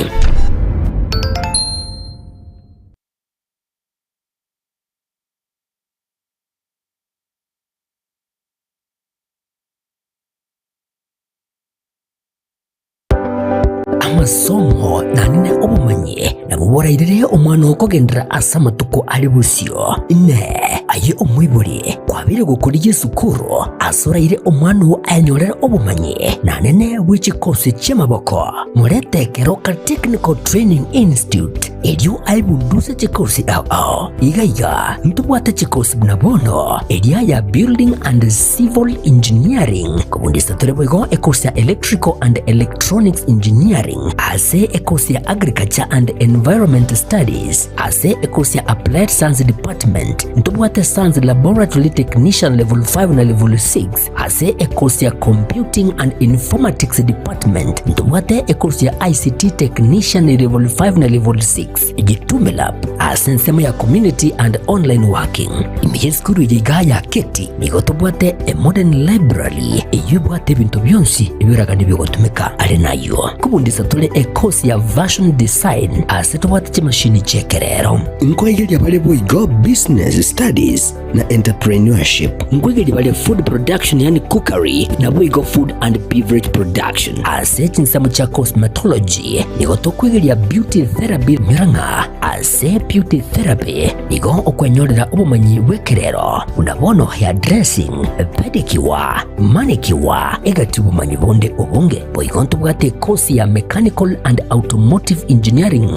Amasomo naende obomanyi nabwo borairere omwana oo kogenderera ase amatuko are bosio. Inee! Aye omoibori, kwabeire gokorigia esukuru ase oraire omwana oo ayenyorere obomanyi na nene bwe chikosi chi'amaboko, morete Keroka Technical Training Institute erio aebunduse chikosi ao ao. Iga iga ntobwate chikosi buna bono eria ya Building and Civil Engineering, kobundisa tore boigo ekosi ya Electrical and Electronics Engineering ase ekosi ya Agriculture and Environment Studies. Ase ekosi ya Applied Science Department ntobwate Science Laboratory Technician Level 5 na Level 6. Ase ekosi ya Computing and Informatics Department ntobwate ekosi ya ICT Technician Level 5 na Level 6. Gitume Lab ase ensemo ya Community and Online Working. Ime y'esukuru eye igaa ya Keti nigo tobwate a modern library eyio ebwate ebinto bionsi ebiragani bigotumeka are nayio. Kobundisa tore ekosi ya Fashion Design ase tobwate chimashini chi'ekerero. Nkoigeria bare boigo Business Studies na Entrepreneurship. Nkoigeria bare Food Production yaani Cookery naboigo Food and Beverage Production. Ase chinsemo chia Cosmetology nigo tokoigeria Beauty Therapy nyora ng'a ase Beauty Therapy nigo okwenyorera obomanyi bw'ekerero buna bono hairdressing, pedicure, manicure egati obomanyi bonde obonge. Boigo ntobwate ekosi ya Mechanical and Automotive Engineering.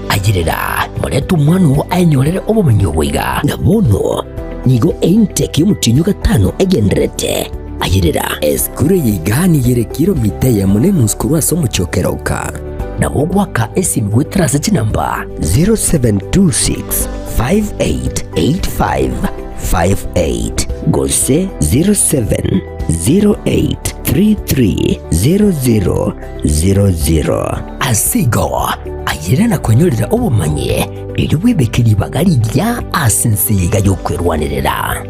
Ayerera, morete omwana oo aenyorere obomenyo obo iga. Na bono nigo eintake y'omotienyi o gatano egendererete. Ayerera. Esukuru eye iga nigo ere kilomita eyemo na enusu korwa ase omochie o Keroka. Nabo goaka esimi goetera ase chinamba. 0726 5885 58 gose 0708330000. Ase igo, ayere na kwenyorera obomanyi, erio bwebeke ribaga rigiya ase ense eye iga y'okwerwanerera.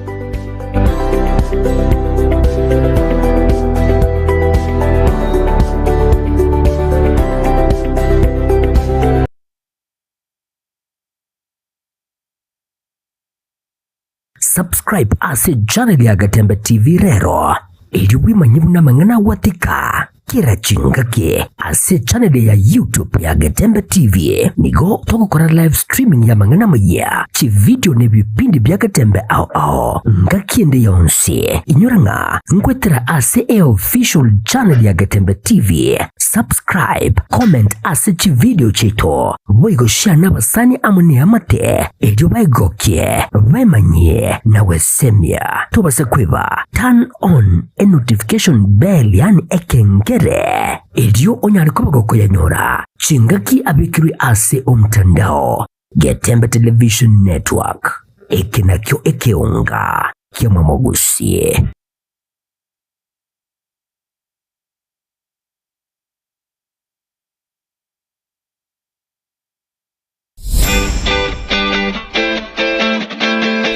Subscribe ase channel ya Gatembe TV rero erio bwemanye buna amang'ana agwatika kera chingaki ase channel ya YouTube ya Getembe TV nigo togokora live streaming ya amang'ana amayia, chivideo na ebipindi bia Getembe ao ao ngaki ende yonsi. Inyora ng'a nkwetera ase eofficial channel ya Getembe TV. Subscribe, comment ase chivideo chiaito, boigo share nabasani amo neamate erio baegokie, baemanyie na gwesemia. Tobasa kweba turn on e notification bell yaani ekengere erio onyare koba gokoyanyora chingaki abekirwe ase omtandao. Getembe Television Network, eke nakio ekeonga ki'omomogusie.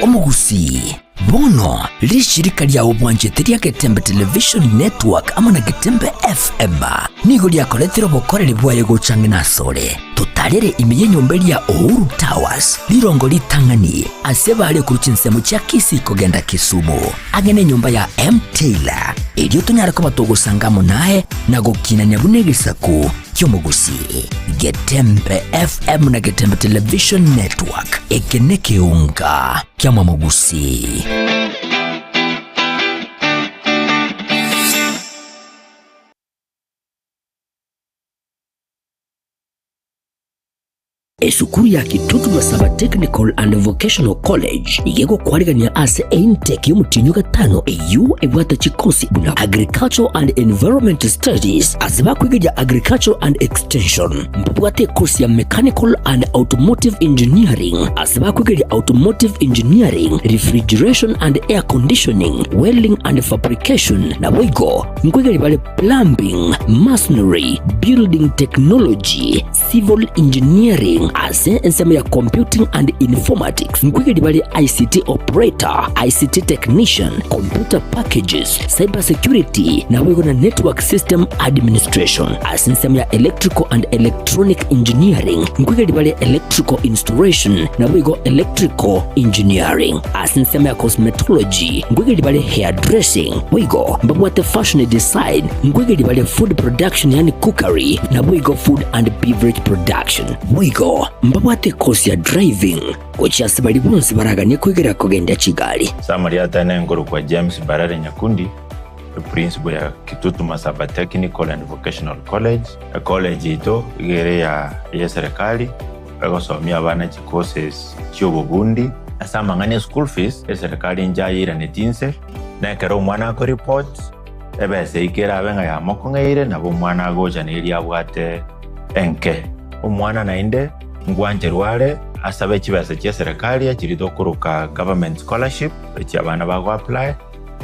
Omogusii, bono rishirika riao bwanchete ria Getembe Television Network amo na Getembe FM nigo riakoretire obokoreri bwaye gocha ang'e nasore. Totarere ime y'enyomba eria Uhuru Towers, rirongo ritang'ani ase bare korwa chinsemo chia Kisii kogenda Kisumu. Ang'e nenyomba ya M. Taylor, erio tonyare koba togosanga amo naye na gokinania buna egesaku ki'omogusii. Getembe FM na Getembe Television Network, eke nekeunga kiamwamogusii. Esukuru ya Kitutu Masaba Technical and Vocational College nigo egokwarigania ase eintake y'omotienyi o gatano eyio ebwate chikosi buna Agricultural and Environment Studies ase bakwegeria Agricultural and Extension. Mbabwate ekosi ya Mechanical and Automotive Engineering ase bakwegeria Automotive Engineering, Refrigeration and Air Conditioning, Welding and Fabrication naboigo nkwegeria bare Plumbing, Masonry, Building Technology, Civil Engineering ase ensemo ya Computing and Informatics nkwegeri bare ICT Operator, ICT Technician, Computer Packages, Cyber Security naboigo na Network System Administration. Ase ensemo ya Electrical and Electronic Engineering nkwegeri bare Electrical Installation naboigo Electrical Engineering. Ase ensemo ya Cosmetology nkwegeri bare Hairdressing boigo mbabwate Fashion Design nkwegeri bare Food Production yaani Cookery naboigo Food and Beverage Production. Boigo. Boigo mbabwate ekosi ya driving gochia ase baria bonsi baraganie koigera kogendia chigari. Summary Atene nkorokwa James Mbarare Nyakundi, eprinciple ya Kitutu Masaba Technical and Vocational College. Ecollege yaito iga ere ya eyeserikali egosomia abana chicourses chiobobundi. Ase amang'ana e school fees, eserikali inche ayeiraneti inse, na ekero omwana akoreport, ebesa eyio kerabe ng'a yamokong'eire, nabo omwana agocha neria abwate enke. Omwana naende ngwancherwa are asabe chibesa chi'eserekari echiria tokoroka government scholarship, echi abana bago apply,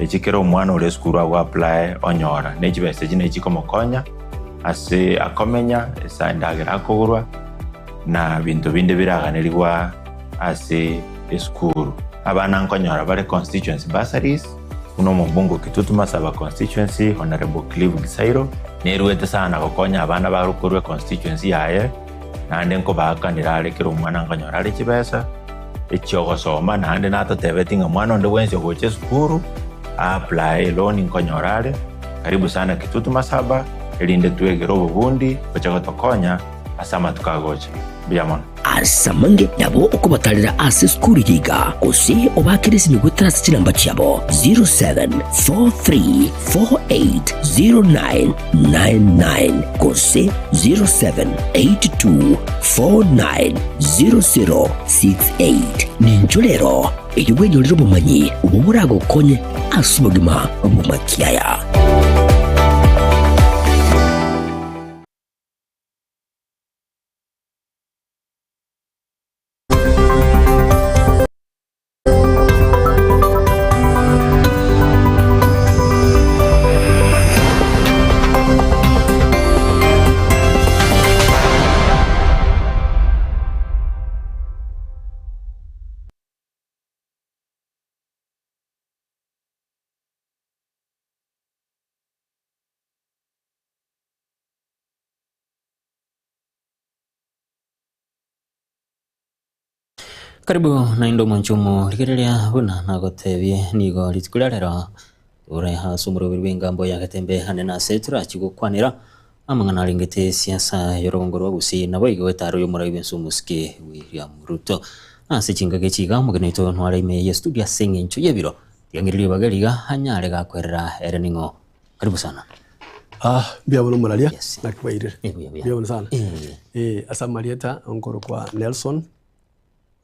echi kera omwana ore esukuru ago apply onyora. Ne chibesa echi nachi chikomokonya ase akomenya, ase endagera akogorwa, na binto binde biraganerigwa ase esukuru. Abana nkonyora bare constituency bursaries, buna omobunge o Kitutu Masaba constituency Honourable Clive Gisairo, nerwete sana gokonya abana bare korwa econstituency yaye, naende nkobaakanera are kera omwana nkonyora are chibesa echiogosoma, naende natotebeti ng'a mwana onde bwensi ogocha esukuru a apply eloan nkonyora are. Karibu sana Kitutu Masaba, erinde twegere obobundi gocha gotokonya ase amatuko agocha. Mbuya mono. Ase amange nabo okobatarera ase esukuru eye iga, gose obaakere esimi goetera ase chinamba chiabo 0743480999 gose 0782490068. Ninchwo rero erio bwenyorere obomanyi obwo boragokonye ase obogima bw'amakiaya. Karibu naende omonche omorigereria buna nagotebie nigo rituko ria rero ore ase omoroberi bw'engambo ya Getembe ande nase torachi gokwanera amang'ana arengete esiasa y'orogongo rwa Gusii naboigo etaro y'omorai bw'ense omosike William Ruto. Ase chingaki echi iga omogeni oito nware ime ye studio ase eng'encho y'ebiro tiang'ire ribaga riga anyare gakwerera ere ning'o. Karibu sana. Ah, mbuya mono moraria, Yes. naki bwairire? Eh, buya, buya. Mbuya mono sana. Eh. Eh, ase amarieta nkorokwa Nelson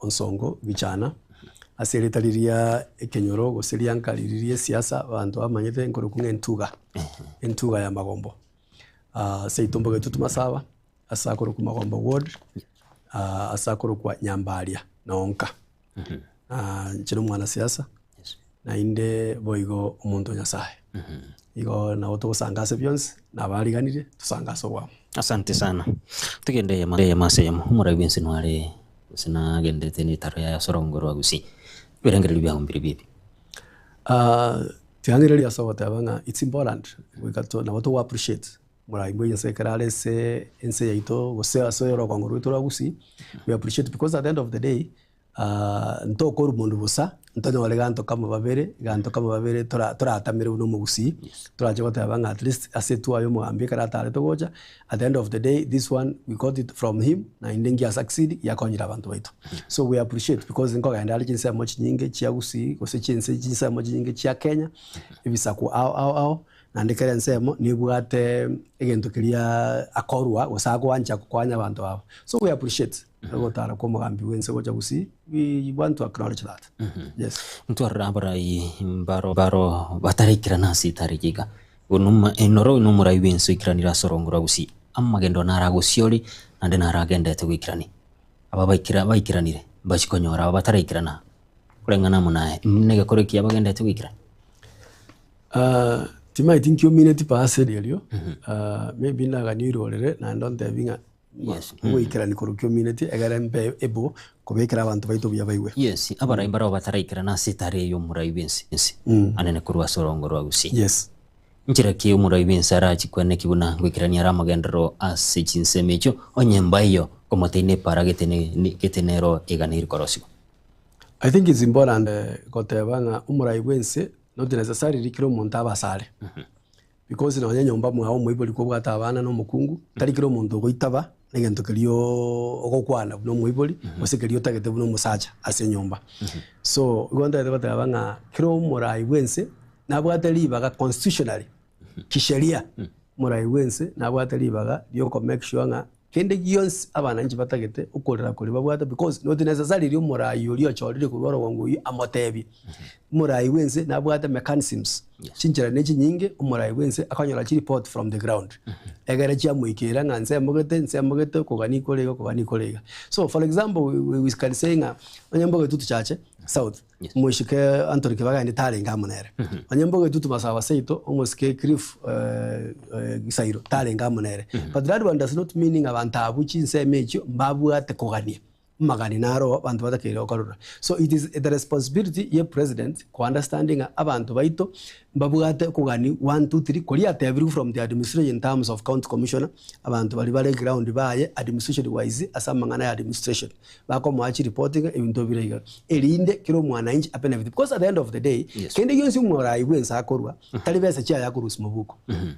Onsongo Bichana, ase erieta riria ekenyoro gose rianka riria ria esiasa abanto bamanyete nkorokwa ng'a entuga, entuga ya magombo. Ah, seito mbogetwe Tumasaba, ase akorokwa Magombo ward, ah, ase akorokwa Nyambaria nonka. Inche nomwanasiasa, naende boigo omonto o Nyasaye. Igo nabo togosanga ase bionsi, nabariganirie tosange ase obwamo. Asante sana. Togende eyemo eyemo ase eyemo, omorai bwensi nware gose nagendete netaro yaye ase orogongo rwa Gusii. Ebirengererio biago mbirobio ebi? Tiga ase ogoteba ng'a it's important goika to nabo togo appreciate Morai bwe ense ekero are ase ense yaito gose ase orogongo rwaito rwa Gusii, we appreciate because at the end of the day ntokorwa mondu bosa, ntonyore ganto kamo babere, ganto kamo babere tora toratamere buna omogusii, torache goteba ng'a at least ase etwa ya omogambi ekero atarete gocha, at the end of the day this one we got it from him naende ngia succeed giakonyire abanto baito. So we appreciate because nkogenda are chinsemo chinyinge chia Gusii gose chinse chinsemo chinyinge chia Kenya, ebisaku ao ao ao. Naende kera ensemo nebwate egento keria akorua gose agoancha gokonya abanto aba. So we appreciate ogotara kwa omogambi bwense gocha gusii, we want to acknowledge that. Yes. Ntwarora abarai mbaro baro bataraikirana ase etariki iga. Bono noro nomorai bwense oikiranire ase orongo rwa gusii. Amagendo naro agosiori naende naro agenderete goikerania. Aba baikera baikiranire mbachie konyora aba bataraikirana koreng'ana amo naye negekoro ekiya bagenderete goikerana. Timaeti nki omineti parcel erio, maybe naganie oirorere naende ontebi ng'a Yes. ogoikerani korwa ki omineti egere mbe able kobekera abanto baito buya baigwe. Yes, abarai mbarabwo bataraikerana ase etari eye y'omorai bw'ense ense anene korwa ase orongo rwa Gusii. Yes. Nchera ki omorai bw'ense arachie kweneki buna ngoikerania are amagenderero ase chinsemo echio onye mbaiyo komoteina epara gete ne gete nero eganeiri korosigwa? I think it's important goteba ng'a omorai bw'ense Not necessarily kera omonto abe asare, because nonye nyomba mwao omoibori kobwate abana na omokungu, tari kera omonto ogoitaba. Na egento keria ogokwana buna omoibori, gose keria otagete buna omosacha ase enyomba. So, igo ntagete goteba ng'a kera omorai bwense nabwate ribaga constitutionally, kisheria, omorai bwense nabwate ribaga ria oko make sure ng'a kende gionsi abananchi batagete okorera koria babwate because not necessarily omorai oria ochorire korwa orogongo oyio amotebie. Omorai bwense nabwate mechanisms, chinchera ne chinyinge omorai bwense akonyora chireport from the ground, egere chiamoikera ng'a nsemogete nsemogete okogania kore iga okogania kore iga. So for example we we can say ng'a onye Mbogetutu Chache South, omoiseke Anthony Kibageni tarenge amo nere, onye Mbogetutu Masaaba seito omosike Cliff Gisairo tarenge amo nere, but that one does not mean ng'a abanto abwo chinsemo echio mbabwate kogania. Amagani naro abanto batakeire gokorora. So it is the responsibility ye president ko understanding ng'a abanto baito mbabwate okogani one, two, three koria atebirwe from the administration in terms of county commissioner, abanto baria bare ground baye administration wise ase amang'ana ya administration. Bakomoa chireport ng'a ebinto bire iga erinde kera omwananchi a benefit because at the end of the day kende gionsi omorai bwense akorwa tari besa chiaye akorusia mobuko,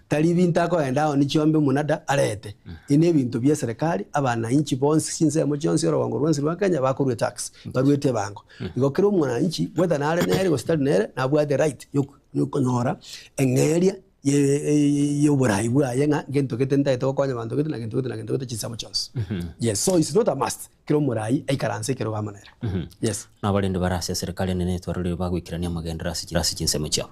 tari binto akoenda aonie chiombe omonada arete. Ebi nebinto bie serikali, abananchi bonsi chinsemo chionsi orogongo rwonsi rwa Kenya bakorua etax, baruete ebango. Igo kera omwananchi whether nare nere gose tari nere nabwate right yokonyora eng'eria yoborai bwaye ng'a gento gete ntagete gokonya abanto gete na gento gete na gento gete chinsemo chionsi. Yes, so it's not a must kera omorai aikaranse ekerogo amo nere. Yes. Nabarende bare ase eserikali enene etwarorire bagoikerania amagenderero ase chinsemo chiabo.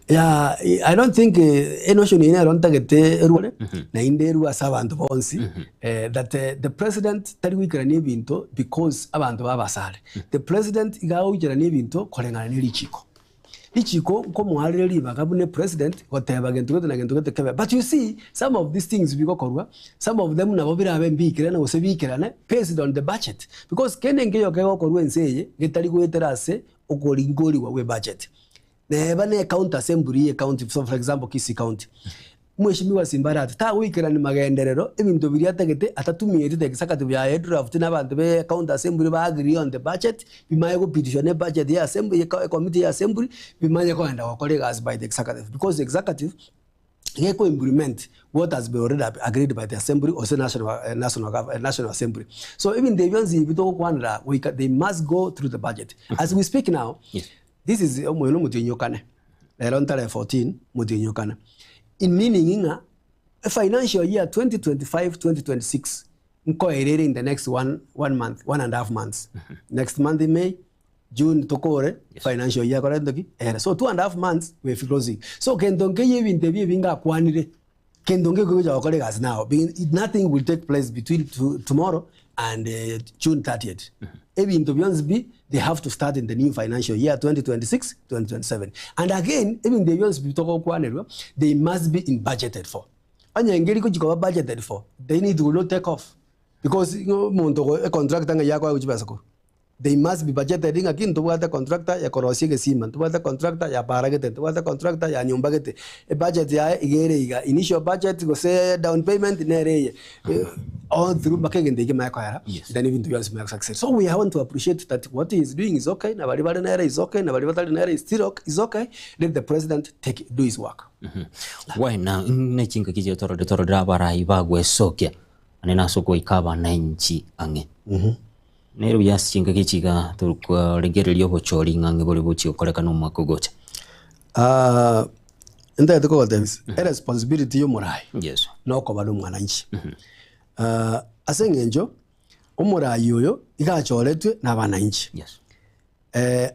Yeah, I don't think enotion eye nero ntagete erware naende erwe ase abanto bonsi that the president tari goikerania ebinto because abanto babasare. The president iga agoikerania ebinto koreng'ana ne richiko. Richiko nkomoarire ribaga buna epresident goteba gento gete na gento gete kebe. But you see some of these things bigokorwa, some of them nabo birabe mbiikerane gose biikerane based on the budget. Because kende nkeiyo kegokorwa ense eye getari goetera ase okoringorigwa gwe budget. Neba ne county assembly ye county so for example Kisii county Mweshimiwa Simba Arati tagoikerani magenderero ebinto biria atagete atatumieti the executive yaye draft na abanto be county assembly ba agree on the budget bimanye gopitishwa ne budget ye assembly ye committee ye assembly bimanye kogenda gokora egasi by the executive because the executive geko implement what has been already agreed by the assembly gose national national national assembly. So ebinto ebi bionsi ebi togokwanera goika they must go through the budget. As we speak now, This is omoyo na omotienyi-okane, rero ntare 14 motienyi-okane. In meaning ng'a financial year 2025 2026 nkoera ere in the next one, one month, one and a half months. Next month in May, June tokore financial year kore ntoki ere. So 2.5 months we closing. So kento nkeiyo ebinto ebi ebingakwanire Kento nkeiyo kegocha gokora egasi nao, nothing will take place between tomorrow and June 30th. Ebinto bionsi pi they have to start in the new financial year 2026 2027. And again, ebinto ebi bionsi pi togokwanerwa, they must be in budgeted for. Onye nkeri gochi koba budgeted for, then it will not take off because ng'o omonto ogo econtractor ng'ai akoegwa chibesa korwa. They must be budgeted ng'aki ntobwate contractor ya korosia egesima, ntobwate contractor ya para gete, ntobwate contractor ya nyomba gete, ebudget yaye iga ere iga, initial budget gose down payment nere eye, all through mpaka egento ekio kemanye koera, then ebinto bionsi bimanye gosucceed. So we want to appreciate that what he is doing is okay, na baria bare nere is okay, na baria batari nere is still ok is okay, let the president take do his work. Wena nechingaki chiatororire tororire abarai bagwesokia ane nase ogoika abananchi ang'e. Nere buya ase chingaki echi iga torikorigereria obochori ng'a ng'e bore bochia gokorekana omwaka ogocha. Ah, ntagete kogotebia eresponsibility ya omorai Yes. nokoba na omwananchi. Ah, ase eng'encho omorai oyo iga achoretwe na abananchi. Yes.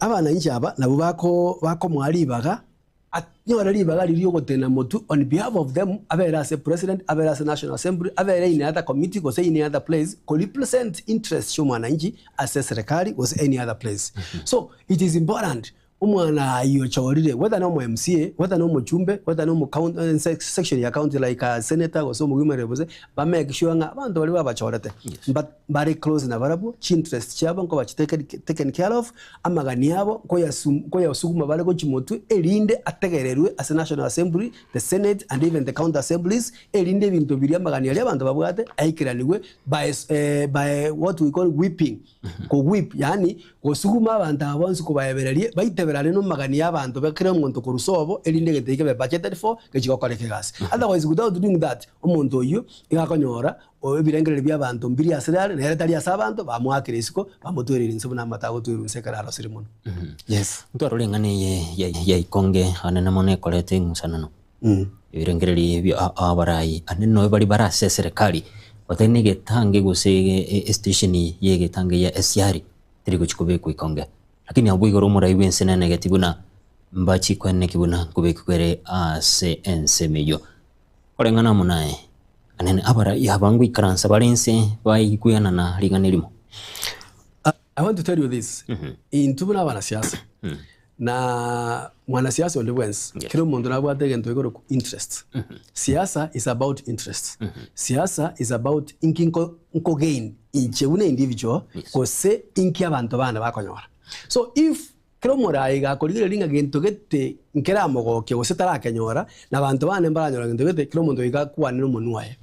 Abananchi aba nabwo bako bakomoa ribaga Anyore ribaga riria ri'ogotenena motwe on behalf of them, abere ase president, abere ase National Assembly, abere in other committee gose in other place ko represent interest chi'omwananchi ase eserekari gose any other place. So it is important omwana ayio ochorire whether nomo MCA, whether nomochumbe, whether nomo county, section ya county like a senator gose omogima gose ba make sure ng'a abanto baria babachorete mbare close nabarabwo, chinterest chiabo nkoba taken care of, amagani abo nkoyasuguma bare gochia motwe, erinde ategererwe ase National Assembly, the Senate and even the county assemblies, erinde ebinto biria amagani aria abanto babwate aikeranigwe by by what we call whipping, ko whip yaani. Gosuguma abanto aba bonsi kobaebererie, baiteberane nomagani y'abanto ba kera omonto korwa sobo, erinde egento eke kebe budgeted for, gechie gokoreka egasi. Otherwise without doing that, omonto oyio nigo akonyora ebirengererio bi'abanto mbiri asere are, nere tari ase abanto, bamoakire isiko, bamotwereire inse buna amato agotwerwa inse ekero arosire mono. Yes. Ntwarora eng'ana eye ya ikonge anene mono ekoreta eng'usanano. Ebirengererio bia abarai ande noe baria bare ase eserekari batari na egetange gose estation ya egetange ya esiari teri gochia kobekwa ikonge. Lakini abwo igoro omorai bw'ense nenegeti buna mbachi koeneki buna nkobekwa ere ase ensemo eyio. Koreng'ana amo naye, anene abarai aba ngoikaransa bare inse baigwenana ring'ana erimo. I want to tell you this, intwe buna abanasiasa, na mwanasiasa onde bwensi, kera omonto nabwate egento gekorokwa interest. Siasa is about interest. Siasa is about inki nko nko gain inche buna individual gose inki abanto bane bakonyora. So if Kera omoraai gakorigereria ng'a gento gete nkeramogokia gose tarakenyora, na abanto bande mbaranyora gento gete, kera omonto goika akwane nomonwa oye.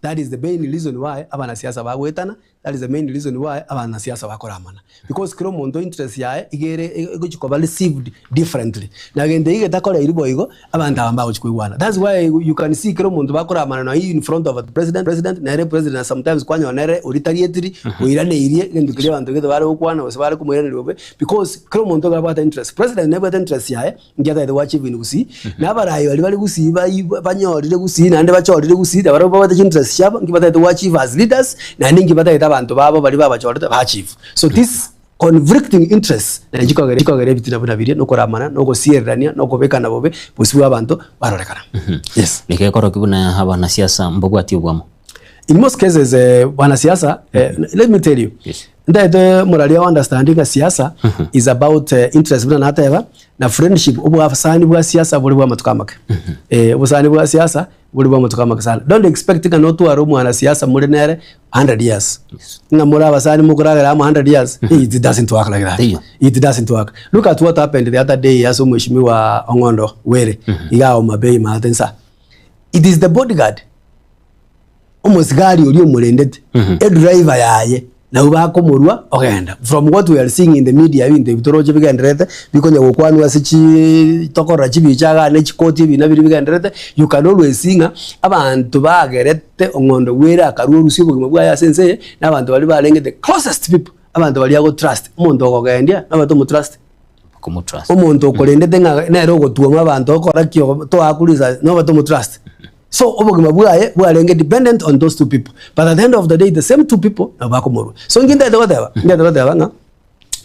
That is the main reason why abanasiasa bagoetana, that is the main reason why abanasiasa bakoramana. Because kera omonto interest yaye iga ere egochi koba received differently. Na gento eki getakoreiri boigo, abanto aba mbagochi koigwana. That's why you can see kera omonto bakoramana nonye in front of the president, president nere president sometimes kwanyora nere oria tarietiri, oiraneirie egento keria abanto gete bare gokwana gose bare komoiraneria bobe. Because kera omonto iga abwate interest, president nebwate interest yaye inki atagete go achieve in Gusii, na abarai baria bare Gusii bai banyorire Gusii naende bachorire Gusii nabarabwo babwate chinterest chiabo inki batagete go achieve as leaders, naende inki batagete abanto babo baria babachorete ba achieve. So this conflicting interests naende chikogera chikogera ebitina buna biria na okoramana na ogosiererania na okobekana bobe bosio bwa abanto barorekana. Yes. Nigo ekorokia buna abanasiasa mbabwati obwamo. In most cases eh, wanasiasa eh, let me tell you Ntaete moraria o understand ng'a siasa is about interest buna nateba na friendship obwasani bwa siasa bore bwa amatuko amake. Eh, obosani bwa siasa bore bwa amatuko amake sana. Don't expect ng'a notware omwana siasa more nere 100 years. Ng'a more abasani mokoragera amo 100 years, it doesn't work like that. It doesn't work. Look at what happened the other day ase omweshimiwa Ong'ondo Were iga Homa Bay maate nsa. It is the bodyguard omosigari oria omorendete, edriver yaye, nabwo bakomorua ogenda. From what we are seeing in the media ebinto ebi toroche bigendererete, bikonya gokwanwa ase chiiii tokorora chibicha igaa ne chikoti ebi nabio bigendererete, you can always see ng'a abanto bagerete ong'ondo bwere akarua orusia obogima bwaye ase ense eye, na abanto baria barenge the closest people, abanto baria agotrust, omonto okogendia nabate omotrust. Omonto okorendete ng'a nere ogotuoma abanto okora ki toakwa risasi nobate omotrust. So obogima bwaye bwarenge dependent on those two people but at the end of the day the same two people nabo bakomorua. So inki ntagete goteba? Ntagete goteba ng'a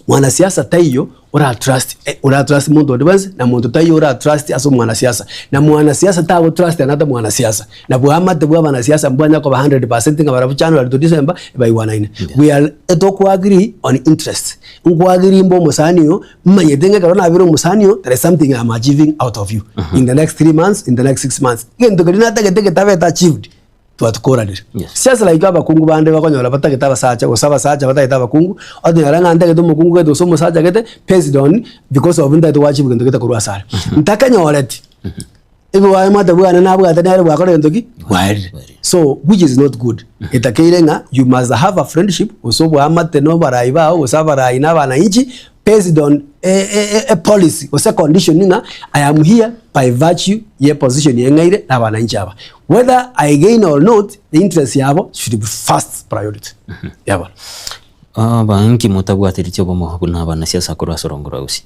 mwanasiasa taiyo ora trust ora trust monto onde bwensi na monto taiyo ora trust ase omwanasiasa. Na mwanasiasa tago trust another mwanasiasa. Na bwamate bwa abanasiasa mbwanya koba 100% ng'a barabwo January to December baigwanaine. We are etoko agree on interest. Nkoagirie imbe omosani oyo, mmanyete ng'a ekero nabire omosani oyo, there is something I am achieving out of you in the next 3 months, in the next 6 months. Egento keria natagete getabete achieved, twatokoranire. Just like abakungu bande bakonyora batagete abasacha gose abasacha batagete abakungu, otonyora ng'a ntagete omokungu gete gose omosacha gete based on because of ntagete goachieve gento gete korwa asare. Ntakenyoreti, Ebiwaye bwane nabwate nere bwakora gento ki? Bwaerire. So which is not good. Etakeire ng'a you must have a friendship gose oboamate na obarai bao gose abarai na abananchi based on a, a, a policy gose condition ng'a I am here by virtue ye position eye ng'aire na abananchi aba. Whether I gain or not, the interest yabo should be first priority. Yabo. Abanki motabwateretie obomo buna abanasiasa korwa ase orongo rwa Gusii.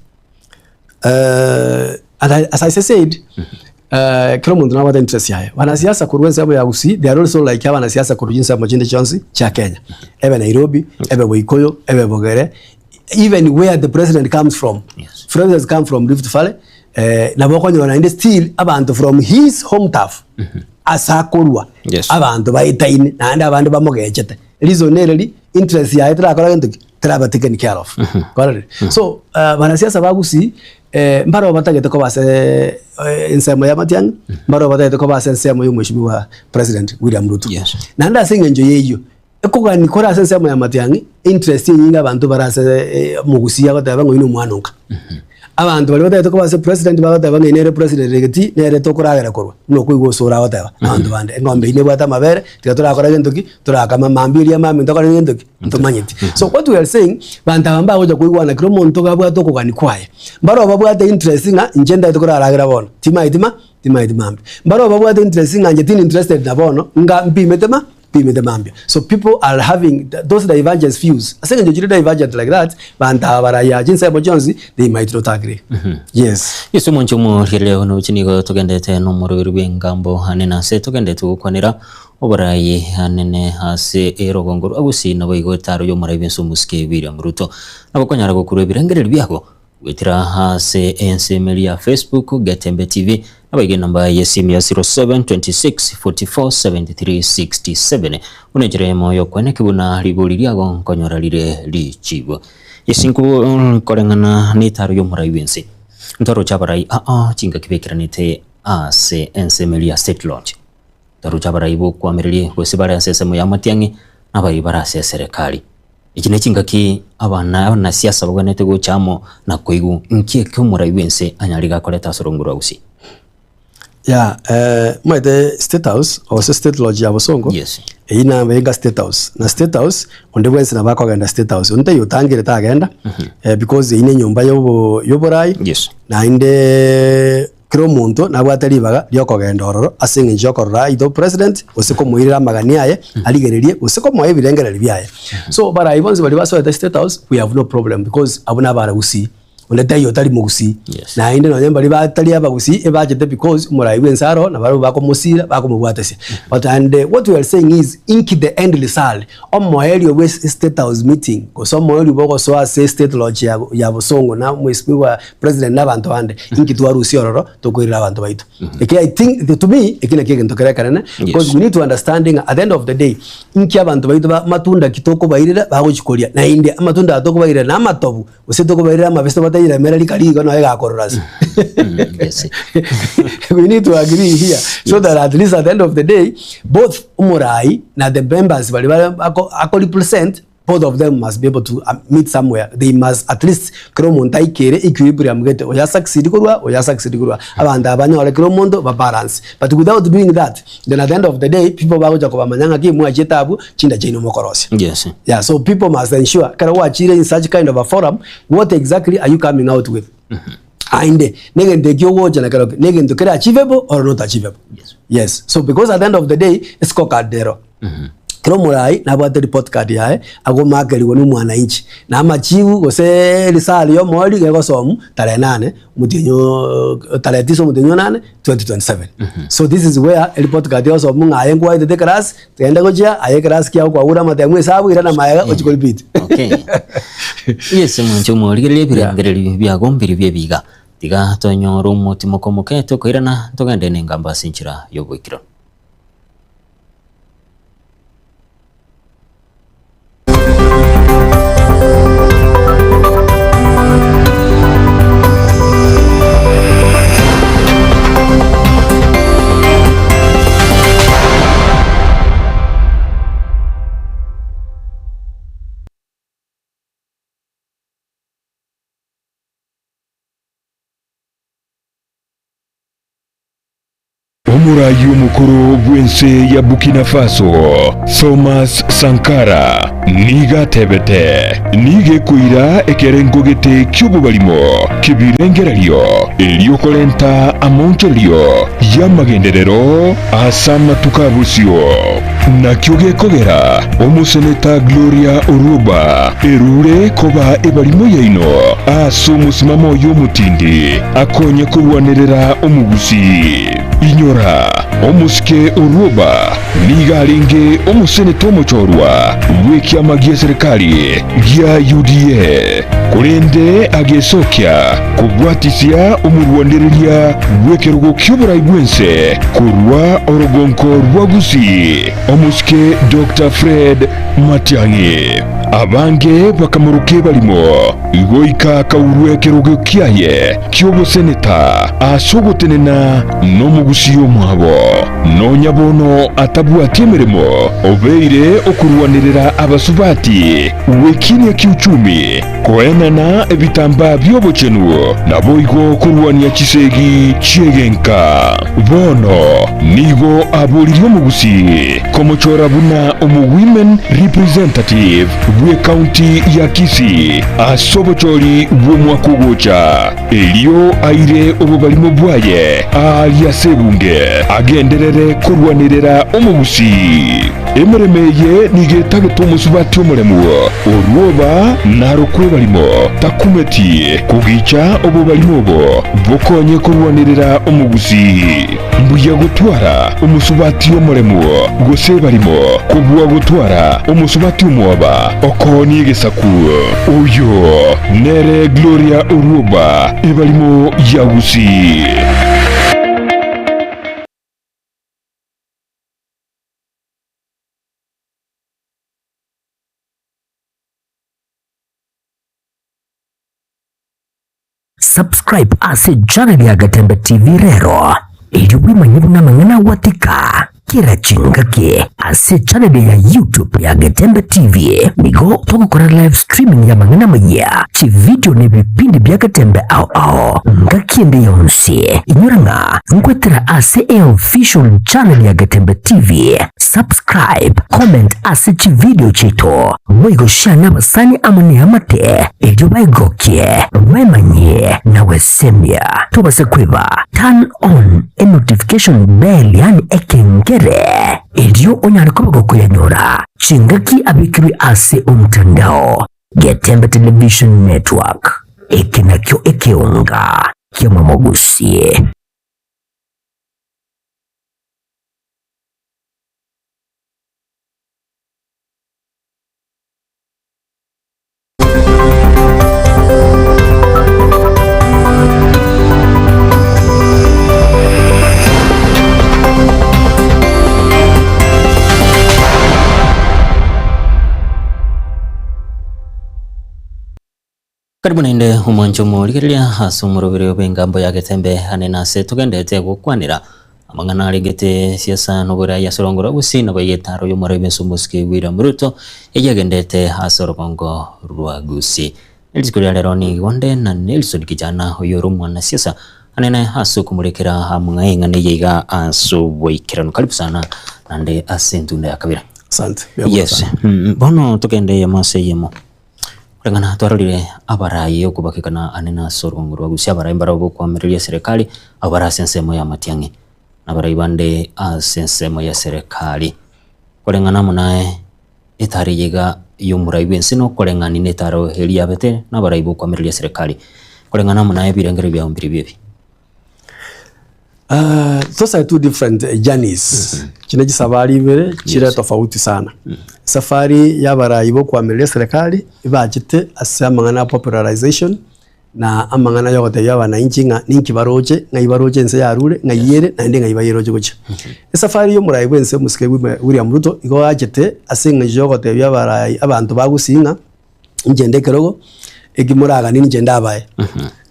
Eh, as I said, eh, kera omonto nabwate interest yaye. Wanasiasa korwa ensemo ya Gusii, they are also like abanasiasa korwa chinsemo chinde chionsi chia Kenya. Ebe Nairobi, ebe Boikoyo, ebe Bogere, even where the president comes from. President come from Rift Valley, eh, nabo okonyora naende still abanto from his home turf ase akorwa abanto baetaine naende abande bamogechete. Reason nere ri interest yaye terakora gento ki? Teraba taken care of. Kwarorire? So uh, banasiasa ba Gusii eh, mbaro batagete koba ase eh, ensemo ya Matiang'i, mbaro batagete koba ase ensemo ya omweshimiwa President William Ruto. Yes. Naende ase eng'encho ya eyio, ekogani kore ase ensemo ya Matiang'i, interest enyinge abanto bare ase eh, omogusii agoteba ng'a oyio na omwana onka. Abanto baria batagete koba ase president bagoteba ng'a nere president regeti nere tokoragera korwa buna okoigwa ase oragoteba abanto bande eng'ombe eyio nebwate amabere tiga torakora gento ki torakama mambia eria mambia ntokore gento ki ntomanyeti. So what we are saying banto aba mbagocha koigwana kera omonto iga abwate okogania kwaye. Mbaroo babwate interest ng'a inche ntagete koraragera bono timaeti ma timaeti mambia. Mbaroo babwate interest ng'a inche tindi interested na bono nga mpimete ma mpimete mambia. So people are having those divergence views ase eng'encho chire divergent like that banto aba baraya chinsemo chionsi they might not agree. Yes. Yeso omonche omorigereria one oche nigo togendete nomoroberi bw'engambo anene ase togendete gokwanera oborai anene ase erogongo rwa Gusii naboigo etaro y'omorai bw'ense omosike William Ruto. Nabo okonyara gokurwa ebirengererio biago Goetera ase ensemeri ya Facebook, Getembe TV, naboigo enamba y'esimu ya 0726 44 73 67. Buna enchera eyemo y'okweneki buna rigori riago nkonyora rire richibu. Ase nkoreng'ana netaro y'omorai bw'ense. Ntwaroche abarai aa chingaki bekeranete ase ensemeri ya State Lodge. Ntwaroche abarai b'okoamereria gose bare ase ensemo y'amatiang'i na abarai bare ase eserekari. Echi nechingaki abana abanasiasa bagwenerete gocha amo na koigwa nki eke omorai bw'ense anyare gakoreta ase orongo rwa Gusii. Yeah, eh, omanyete state house gose state lodge ya bosongo Yes. eyio namba enga state house na state house onde bwensi nabo akogenda state house onde taiyo otangire tagenda eh, because eyio ne enyomba yobo yoborai Yes. naende Kera omonto nabwate ribaga ri'okogenda ororo ase engencho y'okorora either opresident, gose komoirera amagani aye arigererie, gose komoa ebirengererio biaye. So barayi bonsi baria basoete state house, we have no problem because abwo nabaragusii, onde taiyo otari mogusii. Yes. Naende nonye mbaria batari abagusii ebachete because omorai bwense aro nabarabwo bakomosira bakomobwatesia. But and what we are saying is inki the end result, omoerio bwe state house meeting gose omoerio bwogosoa ase state lodge ya ya bosongo na omwesimiwa president na abanto bande inki twarusia ororo tokoirera abanto baito eke i think the, to me eki nakio egento kere ekenene because we need to understand ng'a at the end of the day inki abanto baito ba matunda ki tokobairera bagochi koria naende amatunda aya tokobairera na amatobu gose tokobairera amabese tobatairamera rika rigo nonya egakorora ase we need to agree here so that at least at the end of the day both omorai na the members baria bare ako ako represent Both of them must be able to meet somewhere, they must at least kera omonto aikere equilibrium gete, oyo a succeed korwa, oyo a succeed korwa, abanto aba banyore kera omonto ba balance. But without doing that, then at the end of the day, people bagocha kobamanya ng'aki mwachiete abwo, chinda chiaino mokorosia. Yes. Yeah, so people must ensure ekero gwachire in such kind of a forum, what exactly are you coming out with? Ainde, negento ekio ogocha nakerokio, negento kere achievable or not achievable. Yes. Yes. So because at the end of the day, escorecard ero. Kera omorai nabwate report card yaye agomakerigwa na omwananchi, na amachibu gose erisari ya omoerio gegosomu tarehe nane omotienyi oo tarehe tisa omotienyi o nane 2027. So this is where ereport card egosomu ng'a aye nkwaetete eclass togende gochia aye eclass kiago kwagure amatemo esabu irana magega ochie korepeat. Okay. Yes, mwanche omorigereria ebirengererio biago mbiri biebiga. Tiga tonyore omotimoko omoke tokoirana togende nengambo ase enchera y'oboikeranu. Omoraai omokoro bw'ense ya Burkina Faso, Thomas Sankara, nigo atebete, Nigo ekoira ekerengo gete ki'obobarimo ki'ebirengererio erio korenta amaonchorerio y'amagenderero ase amatuko a bosio. Nakio gekogera omoseneta Gloria Orwoba erure koba ebarimo yaino ase omosimamo oye omotindi akonye korwanerera omogusii. Inyora, omosike Orwoba nigo arenge omoseneta omochorwa bw'ekiama gi'eserekari gia UDA, korende agesokia kobwatisia omorwanereria bw'ekerogo ki'oborai bw'ense korwa orogonko rwa Gusii, omosike Doctor Fred Matiang'i. Abange bakamoroka ebarimo, goika akaurwa ekerogo kiaye ki'oboseneta ase ogotenena nomogusii omwabo. Nonya bono atabwati emeremo, obeire okorwanerera abasubati gwekinia kiuchumi, koenana ebitambaa bi'obochenu, naboigo korwania chisegi chi'egenka. Bono nigo aboririe omogusii komochora buna omowomen representative bw'ecounty ya Kisii ase obochori bw'omwaka ogocha, erio aire obobarimo bwaye aaria ase ebunge agenderere korwanerera omogusii. Emeremo eye nigo etagete omosubati omoremu, orwoba narokwe ebarimo, takumeti kogicha obobarimo obo bokonye korwanerera omogusii. Mbuya gotwara omosubati omoremu gose ebarimo kobua gotwara omosubati omwoba okoonia egesaku. Oyo nere Gloria Orwoba, ebarimo ya Gusii. Subscribe ase channel ya Gatembe TV rero erio bwemanye buna amang'ana agwatika kera chingaki ase channel ya YouTube ya Getembe TV. Nigo togokora live streaming ya amang'ana amayia, chividio na ebipindi bia Getembe ao ao ngaki ende yonsi. Inyora ng'a nkwetera ase eofficial channel ya Getembe TV. Subscribe, comment ase chividio chiaito, boigo share nabasani amo neamate erio baigokie, bemanyie na gwesemia. Tobase kweba turn on enotification bell yaani ekengere erio onyare koba gokoyanyora chingaki abekirwe ase omtandao. Getembe Television Network, eke nakio ekeonga ki'omomogusie. Karibu naende omwancho omorigereria ase omorobere bw'engambo ya Getembe ane nase togenderete gokwanera amang'ana arengete siasa na oborai ase orongo rwa Gusii nabo egetaro y'omorai bw'ense omosike William Ruto eyegenderete ase orogongo rwa Gusii. Rituko ria rero nigo nde na Nelson Kijana oyo ore omwanasiasa anene ase okomorekera amang'ana eng'ana eye iga ase oboikeranu. Karibu sana naende ase entunda ya kabere. Asante. Yes. Bono togende eyemo ase eyemo. Koreng'ana twarorire abaraai okobakekana ane na ase orogongo rwa Gusii, abaraai mbarabwo bokoamereria eserekari, abwo bare ase ensemo y'amatiang'i, na abarai bande ase ensemo y'eserekari. Koreng'ana amo naye etaro eye iga y'omorai bw'ense nokoreng'ani netaro eria yabete nabarai bokoamereria eserekari. Koreng'ana amo naye ebirengererio biao mbirobio ebi. Those are two different journeys. Chinde chisafari ibere chire tofauti sana. Esafari ya abarai bokoamereria eserekari ebachete ase amang'ana a popularization na amang'ana ya ogotebia abananchi ng'a ninki baroche, ng'ai baroche ense yarure, ng'ai ere naende ng'ai bayeroche gochia. Esafari ya omorai bwa ense omosike William Ruto igo achete ase eng'encho ya ogotebia abarai abanto ba Gusii ng'a inche nde ekerogo, eki moraganie ninche ndabae.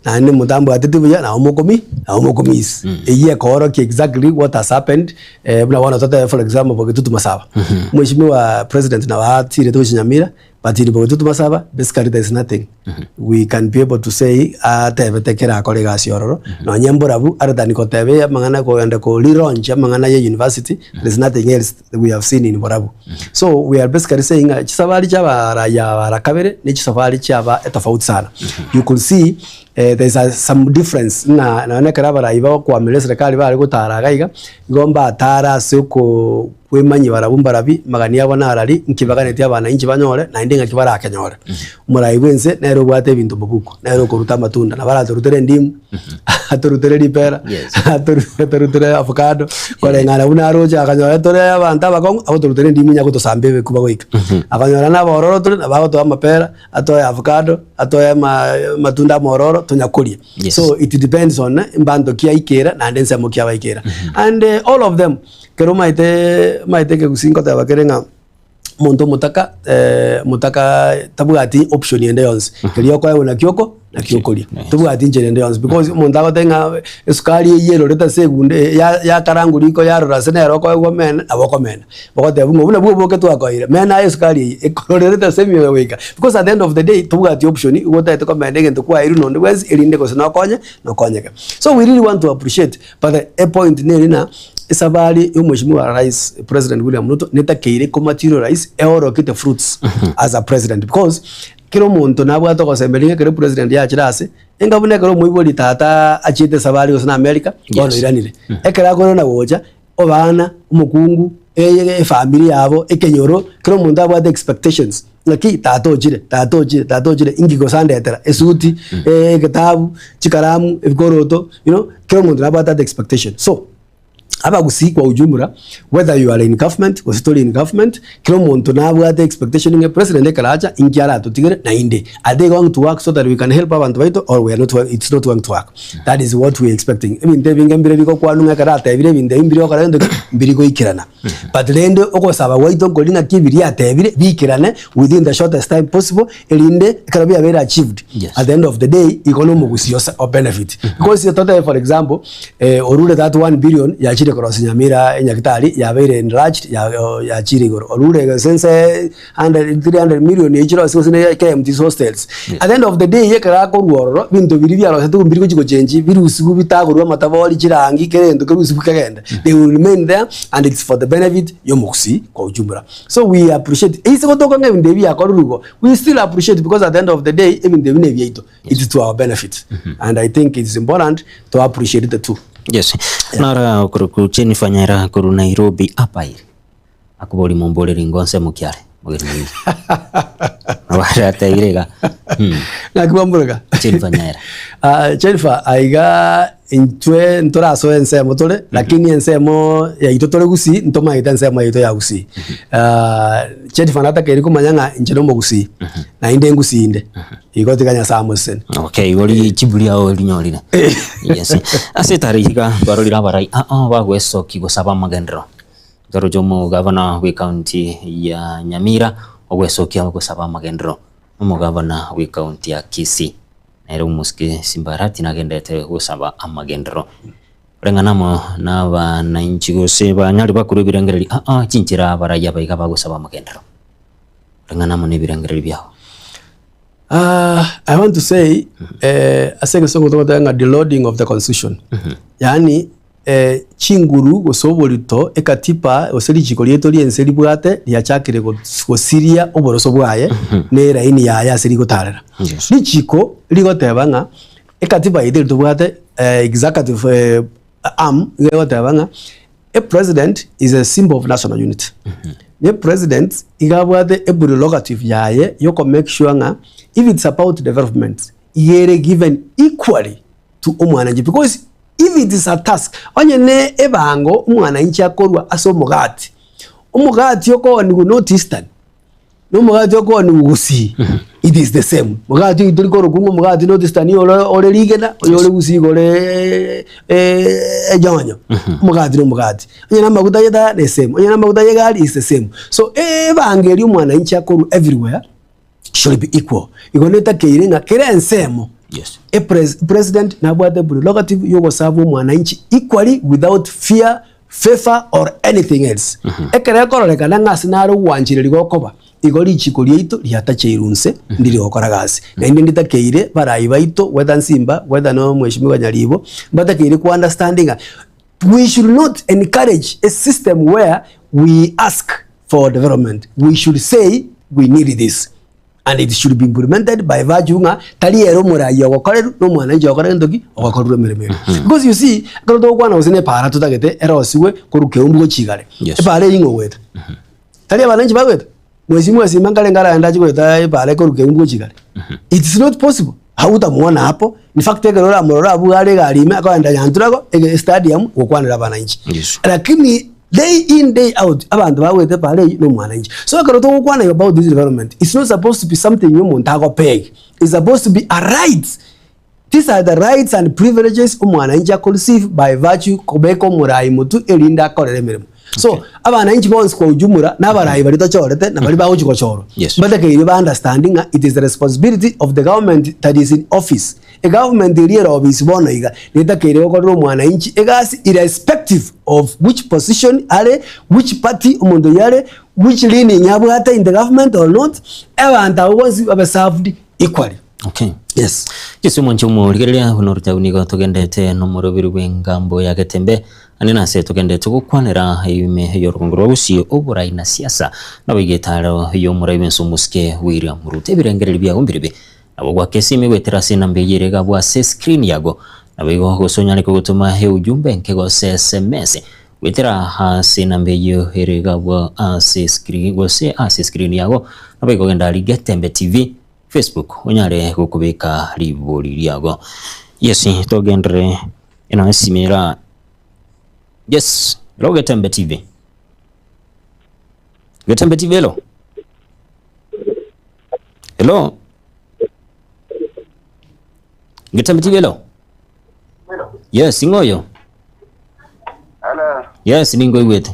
Naende motambwateti buya nabo mokomi nabo mokomiss. Eyio ekoorokia exactly what has happened buna bono totebe for example Bogetutu Masaba. Mweshimiwa president nabo atirete gochia Nyamira but in Bogetutu Masaba basically there is nothing we can be able to say atebete kera akore egasi ororo nonye mborabu other than koteba amang'ana kogenda ko relaunch amang'ana ya university there is nothing else we have seen in Borabu. So we are basically saying ng'a chisafari chia abaraya bara kabere ne chisafari chiaba etofauti sana. You could see eh, there is a, some difference ng'a nonya ekero abarayi bagokwamera eserekari bare gotara iga iga, igo mbatara ase oko kwemanyia barabwo mbarabi, magani abo narari, nki baganetie abananchi banyore, naende ng'aki barakenyore. Omorai bwense nere obwate ebinto mobuko, nere okoruta amatunda, nabo aratorutere endimu, atorutere ripera, atorutere avocado, koreng'ana buna aroche akanyora tore abanto abakong'u, agotorutere endimu onye agotosamba ebekuba goika. Akanyora na abororo tore, nabo agotoa amapera, atoe avocado, atoe ama amatunda amororo, tonya koria. Yes. So it depends on mbanto ki aikera naende ensemo ki abaikera. And all of them, kero omaete omaete ekegusii nkoteba kere ng'a. Omonto omotaka omotaka tabwati option ende yonsi, keria okoegwa nakio oko nakio okoria, tobwati nchera ende yonsi because omonto agoteba ng'a esukari eywo erorete ase egunde ya yakarangwa riko yarora ase nere okoegwa omena nabo okomena. Ogoteba ng'a buna bwa oboke twakoeire, mena aye esukari eye ekororerete ase emioyo goika because at the end of the day tobwati option igo otagete komena egento kwaeirwe nonde bwensi erinde gose nokonye nokonyeke. So we really want to appreciate but epoint neri ng'a Esabari y'Omweshimiwa Rais President William Ruto netakeire komaterialize eorokie the fruits as a president because kera omonto nabwate ogosemeria ng'a ekero president yachire ase enga buna ekero omoibori tata achiete esabari gose na America bono oiranire. Ekero akoirana gocha abana, omokungu, efamiri yabo, ekenyoro, kera omonto abwate expectations ng'aki tata ochire, tata ochire, tata ochire inki gose andetera, esuti, egetabu, chikaramu, ebikoroto, you know, kera omonto nabwate that expectation. So, abagusii kwa ujumla, whether you are in government gose tori in government, kera omonto nabwate expectation ng'a president ekero acha, inki aratotigere naende. Are they going to work so that we can help abanto baito or we are not it's not going to work. That is what we are expecting. Ebinto ebinge mbire bigokwanwa ng'a ekero atebire ebinto ebi mbire gokora gento ki? Mbiri goikerana. But rende ogosaba gwaito nkori ng'aki ebiria atebire biikerane within the shortest time possible erinde ekero biabeire achieved at the end of the day igo na omogusii ose o benefit. Because totebe for example orure that 1 billion yachire korosia Nyamira enyagitari yabeire enlarged yachire igoro. Orure gose nse 100 300 million echire ase gose ne KMTC hostels. At the end of the day ekero akorwa ororo ebinto biria biarosetigwe mbiri gochi gochengi birusigwe bitagorwe amatabori chirangi kera egento kerusigwe kegende. They will remain there and it's for the benefit ya omogusii kwa ujumla. So we appreciate ase gotoka ng'a ebinto ebi biakorire igo, we still appreciate because at the end of the day ebinto ebi nebiaito, it's to our benefit and I think it's important to appreciate the two. Yes. Nara okorokwa Jennifer Nyaira korwa Nairobi apaire. Akobori momboreri ringo nsemo ki are mogeni moino. Nabo aratebire iga. Naki bamboreka? Jennifer Nyaera. Ah, Jennifer aiga intwe ntorasoe ensemo tore lakini ensemo yaito tore gusii ntomaete ensemo yaito ya gusii. Ah, Jennifer natakeire komanya ng'a inche nomogusii naende engusii inde igo tiga Nyasaye amosesenie. Okay, igo richibu riao rinyorire. Yes. Ase etari iga twarorire abarai aa bagwesoki gosaba amagenderero. Twaroche omogavana bw'ecounty ya Nyamira ogwesokia gosaba amagenderero, na omogavana bw'ecounty ya Kisii nere omosike Simba Arati nagenderete gosaba amagenderero. Koreng'ana amo na abananchi gose banyare bakorwa ebirengererio aa chinchera abarai aba iga bagosaba amagenderero. Koreng'ana amo na ebirengererio biao. I want to say ase egesongo togoteba ng'a the loading of the constitution yaani Chinguru gose oborito ekatiba gose richiko riaito ri'ense ribwate riachakire gosiria oboroso bwaye na eraini yaye ase rigotarera. Richiko rigoteba ng'a ekatiba yaito eri tobwate executive arm iga egoteba ng'a a president is a symbol of national unity. Ne president iga abwate eprerogative yaye yoko make sure ng'a if it's about development iga ere given equally to omwananchi because If it is a task, onye ne ebango omwananchi akorua ase omogati, omogati okoonigwa North Eastern, na omogati okoonigwa Gusii, it is the same. Mogati oyio tori korokwa ng'a omogati North Eastern ore ore rigena, oyo ore Gusii iga ore enyonyo. Omogati na omogati. Onye na amaguta ya etaya the same, onye na amaguta ya egari is the same. So ebango eria omwananchi akorua everywhere, should be equal. Igo netakeire ng'a kera ensemo Yes. e pres president nabwate prerogative yogosaba omwananchi equally without fear, favour or anything else. Ekero ekororekana ng'a ase nare ogwanchereria gokoba, igo richiko riaito riatacheirwe inse ndiri gokora gasi. Naende nditakeire barai baito whether Nsimba, whether no mweshimiwa Nyaribo, mbatakeire ku understand ng'a we should not encourage a system where we ask for development, we should say we need this and it should be implemented by virtue ng'a tari ere omoraia ogokorerwa na omwananchi ogokora gento ki? Ogokorerwa emeremo ere. Because you see, ekero togokwana gose na epaara totagete erosiwe korwa Keumbu gochia Igare, Yes. epaara eyio ng'o ogoeta? Tari abananchi bagoeta? Mwesimiwa Simba nkare nkaraende achie goeta epaara ekorwa Keumbu gochia Igare? It is not possible. Hautamuona hapo. In fact ekero oramorore abwo are egari ime akoenda Nyanturago ege stadium gokwanera abananchi. Yes. Lakini day in day out abanto bagoeta epara eyio na omwananchi. So ekero togokwana about this development it's not supposed to be something ya omonto agopeg. It's supposed to be a right. These are the rights and privileges omwananchi ako receive by virtue kobeka omorai motwe erinde akorere emeremo. So abananchi bonsi kwa ujumla na abarai baria tochorete na baria bagochi gochorwa Yes. mbatakeire ba understand ng'a it is the responsibility of the government that is in office. Egovernment eria ere office bono iga netakeire gokorera omwananchi egasi irrespective of which position are, which party omonto oyio are, which leaning abwate in the government or not, abanto abwo bonsi babe served equally. Okay. Yes. Yesu omwanche omorigereria buna orutabu nigo togendete nomorobiri bw'engambo ya Getembe ande nase togendete gokwanera ime y'orogongo rwa Gusii oborai na siasa nabo igetaro y'omorai bwense omosike William Ruto ebirengererio biago mbiribi nabo gwaka esimi goetera ase enamba eye ere egabwa ase screen yago nabo igo gose onyare kogotoma eujumbe enke gose sms goetera ase enamba eyio ere egabwa ase screen gose ase screen yago nabo igo genda aria Getembe TV Facebook onyare gokobeka ribori riago. Yes, togenderere eno esimera. Yes, hello Getembe TV. Getembe TV hello. Hello. Getembe TV hello. Yes, ing'oyo. Hello. Yes, ningo igwete.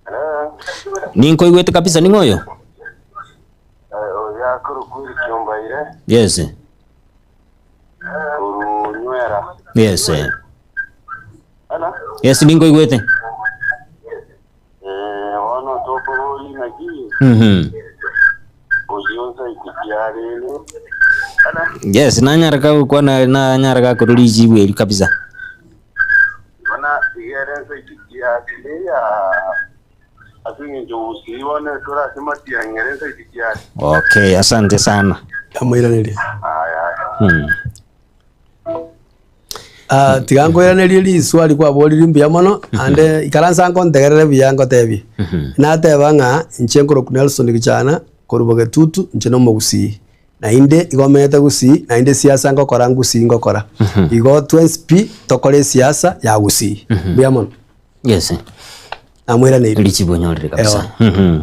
Hello. Ninko igwete kabisa ning'oyo. Oyo akorokwa Eric Ombaire, Yes. korwa Nywera. Yes. Hello. Yes, ninko igwete. Eh, bono tokoboria naki Mhm. oyio nsaiti kiarende. Yes, nanyara gokwana nanyara gakorora rijibu eri kabisa. Bona igere nsaiti kiarende ya ase eng'encho gusii bono tore ase matiang'ere nsaiti kiarende. Okay, asante sana. Amoiranerie. Aya aya. Ah, tiga nkoiranerie riswali kwaborire mbuya mono, ande ikaransa nkontegerere buya ngotebie. Nateba ng'a inche nkorokwa Nelson Gichana, korwa Bogetutu, inche na omogusii. Naende igo omenyete Gusii, naende esiasa ngokora Gusii ngokora. Igo twensi pi tokore esiasa ya Gusii. Mbuya mono. Yes. Namoiraneire. Richibu onyorire kabisa. Ewa. Mhm.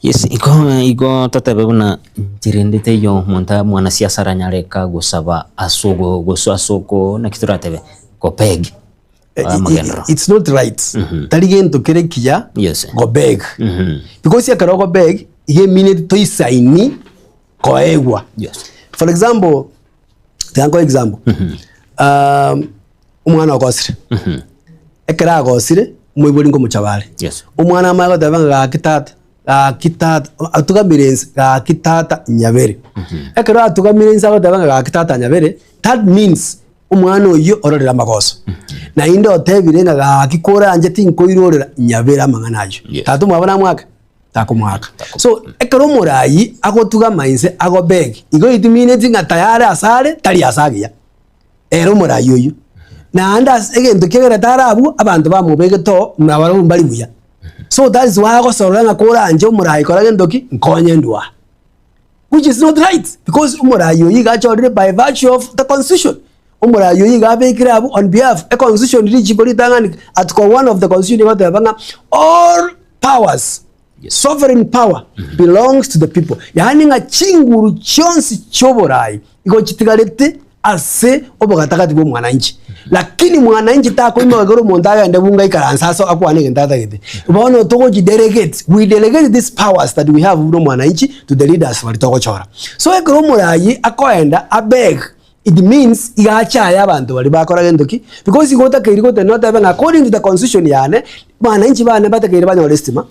Yes, igo igo totebe buna ncherende teiyo omonto mwanasiasa aranyare kagosaba ase ogo gose ase oko naki toratebe gobeg amagenderero. It's not right. Tari gento kere kiya Yes. gobeg. Mhm. Because ekero ogobeg iga emineti toisaini koegwa. Yes. For example, tiga nkoe example. Um, omwana ogosire. Ekero agosire, omoibori nkomochaba are. Yes. Omwana amanye goteba ng'a gaki tata, gaki tata, atugamire inse, gaki tata nyabere. Ekero atugamire inse agoteba ng'a gaki tata nyabere, that means omwana oyio ororire amagoso. Naende otebire ng'a gaki koranche tinkoirorera nyabere amang'ana ayio. Yes. Tata omwabo namwake? Takomoaka. So ekero omorayi agotugama inse agobeg, igo it means ng'a tayari asare tari ase agiya. Ere omorayi oyio. Naende ase egento kiagerete are abwo, abanto bamobegete oo nabarabwo mbari buya. So that is why agosorora ng'a koranche omorayi kora gento ki? Nkonye ndwe aa. Which is not right because omorayi oyio iga achorire by virtue of the constitution. Omorayi oyio iga abekire abwo on behalf, econstitution richiko ritang'ani article 1 of the constitution egoteba ng'a all powers Sovereign power belongs to the people, yaani ng'a chinguru chionsi chi'oboraai igo chitigarete ase obogatagati bw'omwananchi. Lakini mwananchi takoimoka ekero omonto agende bunge aikaranse ase akwane egento atagete. Bono togochi delegate, we delegate these powers that we have buna omwananchi to the leaders baria togochora. So ekero omoraai akoenda abeg, it means iga achaye abanto baria bakora gento ki? Because igo otakeire gotenena otebe ng'a according to the constitution yane, Bananchi bane batakeire banyore estima,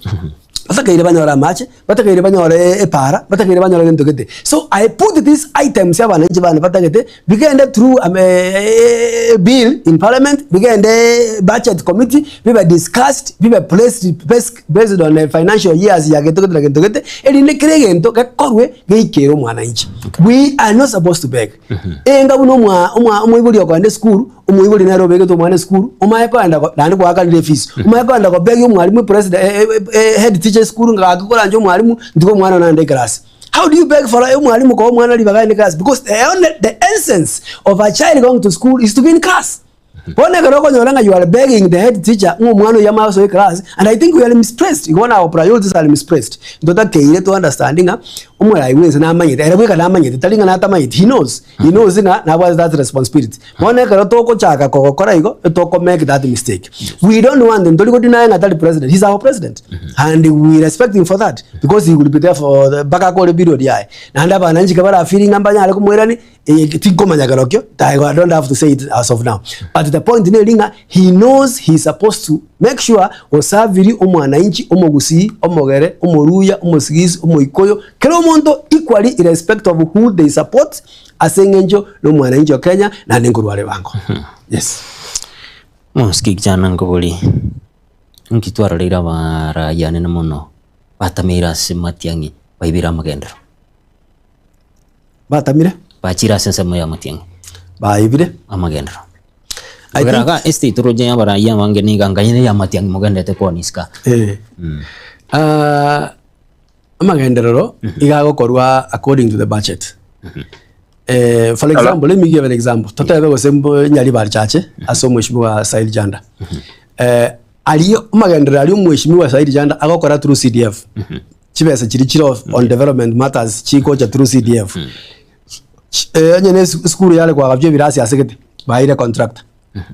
batakeire banyore amache, batakeire banyore epaara, batakeire banyore gento gete. So I put these items abananchi bane batagete bigende through a bill in parliament, bigende budget committee, bibe discussed, bibe placed based on financial years ya gento gete na gento gete, erinde kera egento gekorwe geikere omwananchi. We are not supposed to beg. Enga buna omwa omwa omoibori okoenda esukuru, Omoibori nere obegete omwana esukuru, omanye koenda ko naende goakanire efees, omanye koenda kobegia omwalimu epresident head teacher esukuru ng'a gaki koranche omwalimu ntiga omwana one aende eclass. How do you beg for omwalimu koa omwana ribaga aende class because the only the essence of a child going to school is to be in class. Bono ekero okonyora ng'a you are begging the head teacher ng'a omwana oyio amanye gosoa eclass and I think we are misplaced igo bono our priorities are misplaced. Ntotakeire to understand ng'a. Omorai bwense namanyete, ere bweka namanyete, tari ng'a natamanyeti, he knows, he knows ng'a nabwate that responsibility. Bono ekero togochaka kogokora igo, etoko make that mistake. We don't want ntori go deny ng'a tari president, he's our president and we respect him for that because he will be there for the mpaka akore period yaye. Naende abananchi ekero bara feel ng'a mbanyare komoirani, tinkomanya kerokio, I don't have to say it as of now. But the point neri ng'a he knows he is supposed to make sure osaviri omwananchi, omogusii, omogere, omoruya, omosigisi, omoikoyo, kera omonto equally irrespective of who they support ase eng'encho na omwananchi o Kenya naende nkorwa are bango. Yes. Mosike kijana nkobori, nki twaroreire abarayi anene mono batameire ase matiang'i baibire amagenderero? Batamire? Bachire ase ensemo ya matiang'i. Baibire? Amagenderero. I Kogera think- iga estate roche ya abarai abange niga nganyene ya matiang'i mogenderete kooniska. Eh. Ah, amagenderero iga agokorwa according to the budget. Eh, for example, let me give an example. Totebe gose mbo Nyaribari Chache ase omweshimiwa Said Janda. Eh, aria amagenderero aria omweshimiwa Said Janda agokora through CDF. Chibesa chiria chire on development matters chigocha through CDF. Eh, onye ne esukuru yare koagachwa ebirasi ase gete, baeire contractor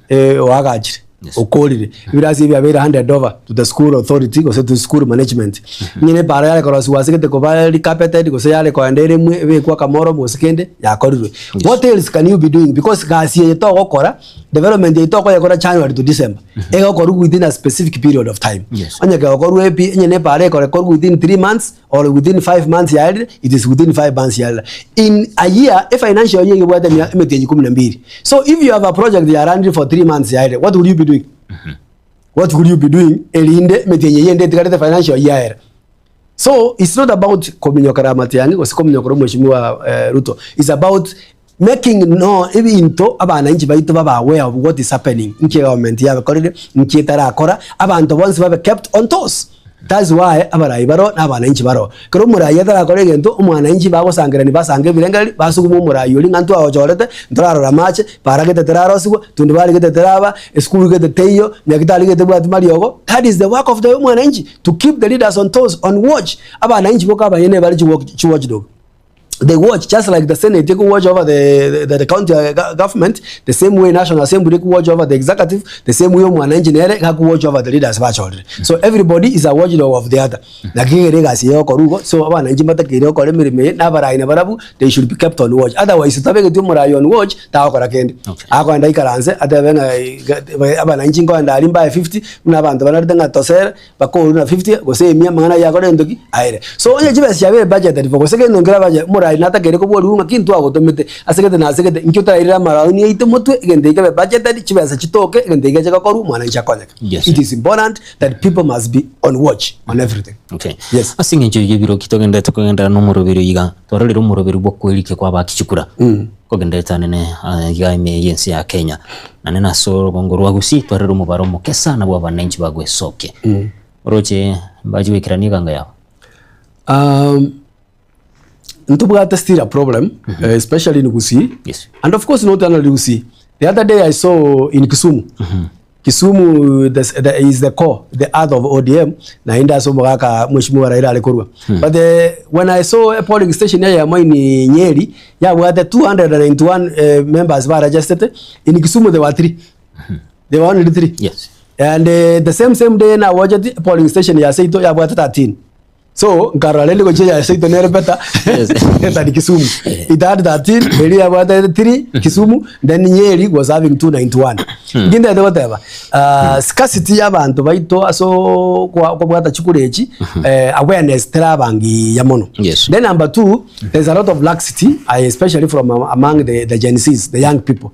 eh, oagachire okorire ebirasi ebi biabeire handed over to the school authority gose to school management. Onye ne epara yare korosiwa ase gete koba recarpeted gose yare koenda ere emwe ebekwe akamoro gose kende yakorirwe. What else can you be doing because gasi eye togokora development eye tokoyekora January to December egokorwa within a specific period of time. Yes. Onye kegokorwa epi onye ne epara ekorekorwa within 3 months or within 5 months yaerire, it is within 5 months yaerire. In a year, e financial year ebwate emia emetienyi kumi na mbili. So if you have a project ya running for 3 months yaerire, what will you be doing? What will you be doing erinde emetienyi eyio ende etigarete financial year yaera? So it's not about kominyokera amatiang'i gose kominyokera omweshimiwa eh, Ruto. It's about making no ebinto abananchi baito babe aware of what is happening, nki egovernment yabekorire, nki etarakora, abanto bonsi babe kept on toes. That's why abarai baro na abananchi baro. Ekero omorai atarakora egento, omwananchi bagosangerani basange ebirengererio, basuguma omorai oria ng'a ntwagochorete, ntorarora amache, para gete terarosigwa, tundubari gete teraba, esukuru gete teiyo, nyagitari gete tebwati mariogo. That is the work of the omwananchi, to keep the leaders on toes, on watch. Abananchi boka abanyene bare chiwatchdog. They watch just like the senate eko watch over the, the, the county uh, government the same way national assembly eko watch over the executive the same way omwananchi nere gaku watch over the leaders bachorire so everybody is a watchdog of the other naki ere egasi yokorwa igo so abananchi mbatakeire gokora emeremo eye na abarai nabarabwo they should be kept on watch otherwise otabegeti omorai on watch tagokora kende akogenda aikaranse atebe ng'a abananchi nkoenda aria mbae 50 buna abanto banarete ng'a tosere Bakoorwa na 50 gose emia amang'ana ayio akore gento ki? Aere. So onye chibesa chiabeire budgeted for gose gento nkere budget omorai natakeire koborigwa ng'a ki ntwagotomete ase gete na ase gete inki otorairere amaraoni aito motwe egento eke kebe budgeted chibesa chitoke egento eke geche gokorwa omwananchi akonyeke. Yes. It is important that people must be on watch on everything. Okay. Yes. Ase eng'encho eyio ebiroki togenderete kogenderera na omoroberi oyo iga, twarorire omoroberi bw'okwerikia kwa abakichukura kogenderete anene iga ime y'ense ya Kenya. Naende nase orogongo rwa Gusii twarire omobaro omoke sana bw'abananchi ba Gwesoke. Oroche mbache goikerania eganga yabo? Um, ntobwate still a problem eh, especially in Gusii Yes. and of course not only Gusii the other day I saw in Kisumu Kisumu the, the, is the core the heart of ODM naende ase omogaka mheshimiwa Raila are korwa but the, when I saw a polling station eyemo in Nyeri yabwate 291 eh, members ba registered in Kisumu there were three there were only three Yes. and eh, the same same day na watched polling station ya Seito yabwate 13 so nkarora rende gochia ya Seito nere better Yes. than Kisumu it had 13 eri yabwate 3 Kisumu then Nyeri was having 291 ngindete goteba uh, scarcity ya abanto baito ase kobwata chikura echi eh, awareness terabangiya mono Yes. then number two There's a lot of laxity uh, especially from among the, the Gen Zs, the young people.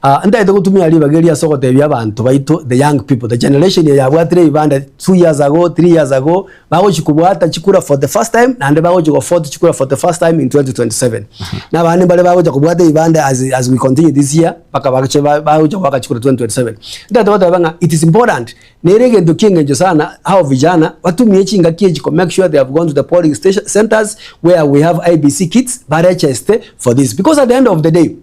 Uh, ntaete gotumia ribaga eri ase ogotebia abanto baito the young people the generation eye yabwatire ebibanda 2 years ago 3 years ago bagochi kobwata chikura for the first time naende bagochi go vote chikura for the first time in 2027 na abande mbare bagocha kobwata ebibanda as, as we continue this year mpaka bache bagocha goaka chikura 2027 ntaete goteba ng'a it is important Nere egento ki'engencho sana hao vijana batumie chingaki echi ko make sure they have gone to the polling station centers where we have IEBC kits ba register for this because at the end of the day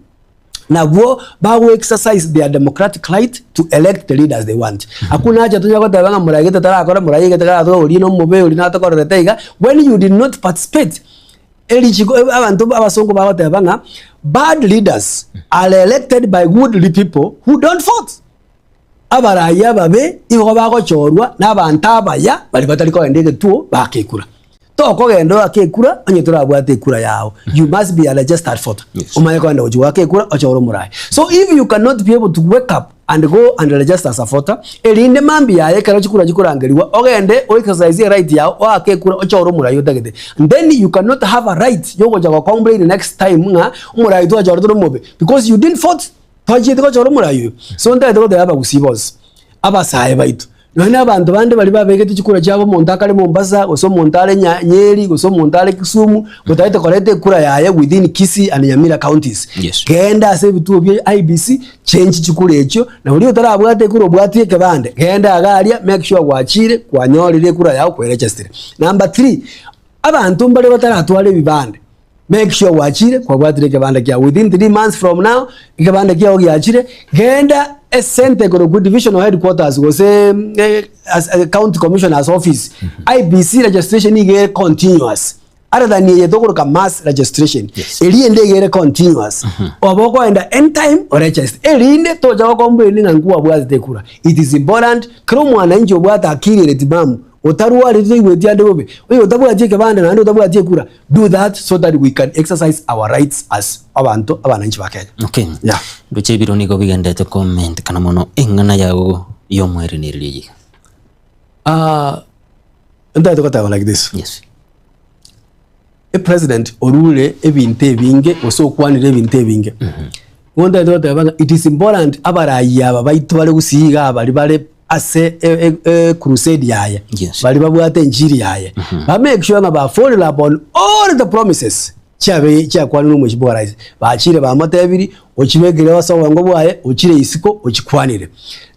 nabwo bago exercise their democratic right to elect the leaders they want. Hakuna haja tonya goteba ng'a morai gete tarakora morai gete karatoka oria nomobe oria natokorerete iga when you did not participate. Erichiko abanto abasongo bagoteba ng'a bad leaders are elected by good people who don't vote. Abarai ababe igo bagochorwa nabanto abaya baria batari kogenda egetuo baake ekura. Tokogenda oake ekura onye torabwate ekura yao. You must be a registered voter. Omanye kogenda gochia goaka ekura ochore omorai. So if you cannot be able to wake up and go and register as a voter, erinde mambia yaye ekero chikura chikorangerigwa ogende o exercise eright yao oake ekura ochore omorai otagete. And then you cannot have a right yogocha go complain next time ng'a omorai twachorete nomobe because you didn't vote. Twachiete gochora omorai oyo. So ntagete gotebia abagusii bonsi, abasae baito, nonya na abanto bande baria babegete chikura chiabo omonto akare Mombasa, gose omonto are Nya Nyeri, gose omonto are Kisumu, otagete koreta ekura yaye within Kisii and Nyamira counties. Yes. Genda ase ebituo bia IEBC, change chikura echio, na oria otarabwate ekura obwatie ekebande, genda iga aria, make sure gwachire, kwanyorire ekura yago kweregistire. Number three, abanto mbare bataratwara ebibande, Make sure gwachire kwabwatire ekebanda kiao within 3 months from now ekebanda kiao giachire genda esente ekorokwa divisional headquarters gose eh, as, eh, county commissioner's office IEBC registration niga ere continuous other than eye tokoroka mass registration eria ende iga ere continuous oba okoenda anytime oregister erinde tocha gocomplain ng'a nkwabwatete ekura it is important kera omwananchi obwate akili ere timamu otarwareti toigweti ande bobe oyo otabwati ekebanda naende otabwati ekura Do that so that we can exercise our rights as abanto abananchi ba Kenya. Okay. Yeah. Ndoche ebiro nigo bigendete komentekana mono eng'ana yago y'omwerenereria eye iga. Ah, ntagete goteba like this. Yes. E president orure ebinto ebinge gose okwanire ebinto ebinge. Igo ntagete goteba ng'a it is important abarai aba baito bare gusii iga baria bare ase crusade yaye, baria babwate enchiri yaye, ba make sure ng'a ba follow up on all the promises chiabe chiakwanirwe omweshimiwa rais. Bachire bamotebirie, ochibekire ase obongo bwaye, ochire isiko ochikwanire.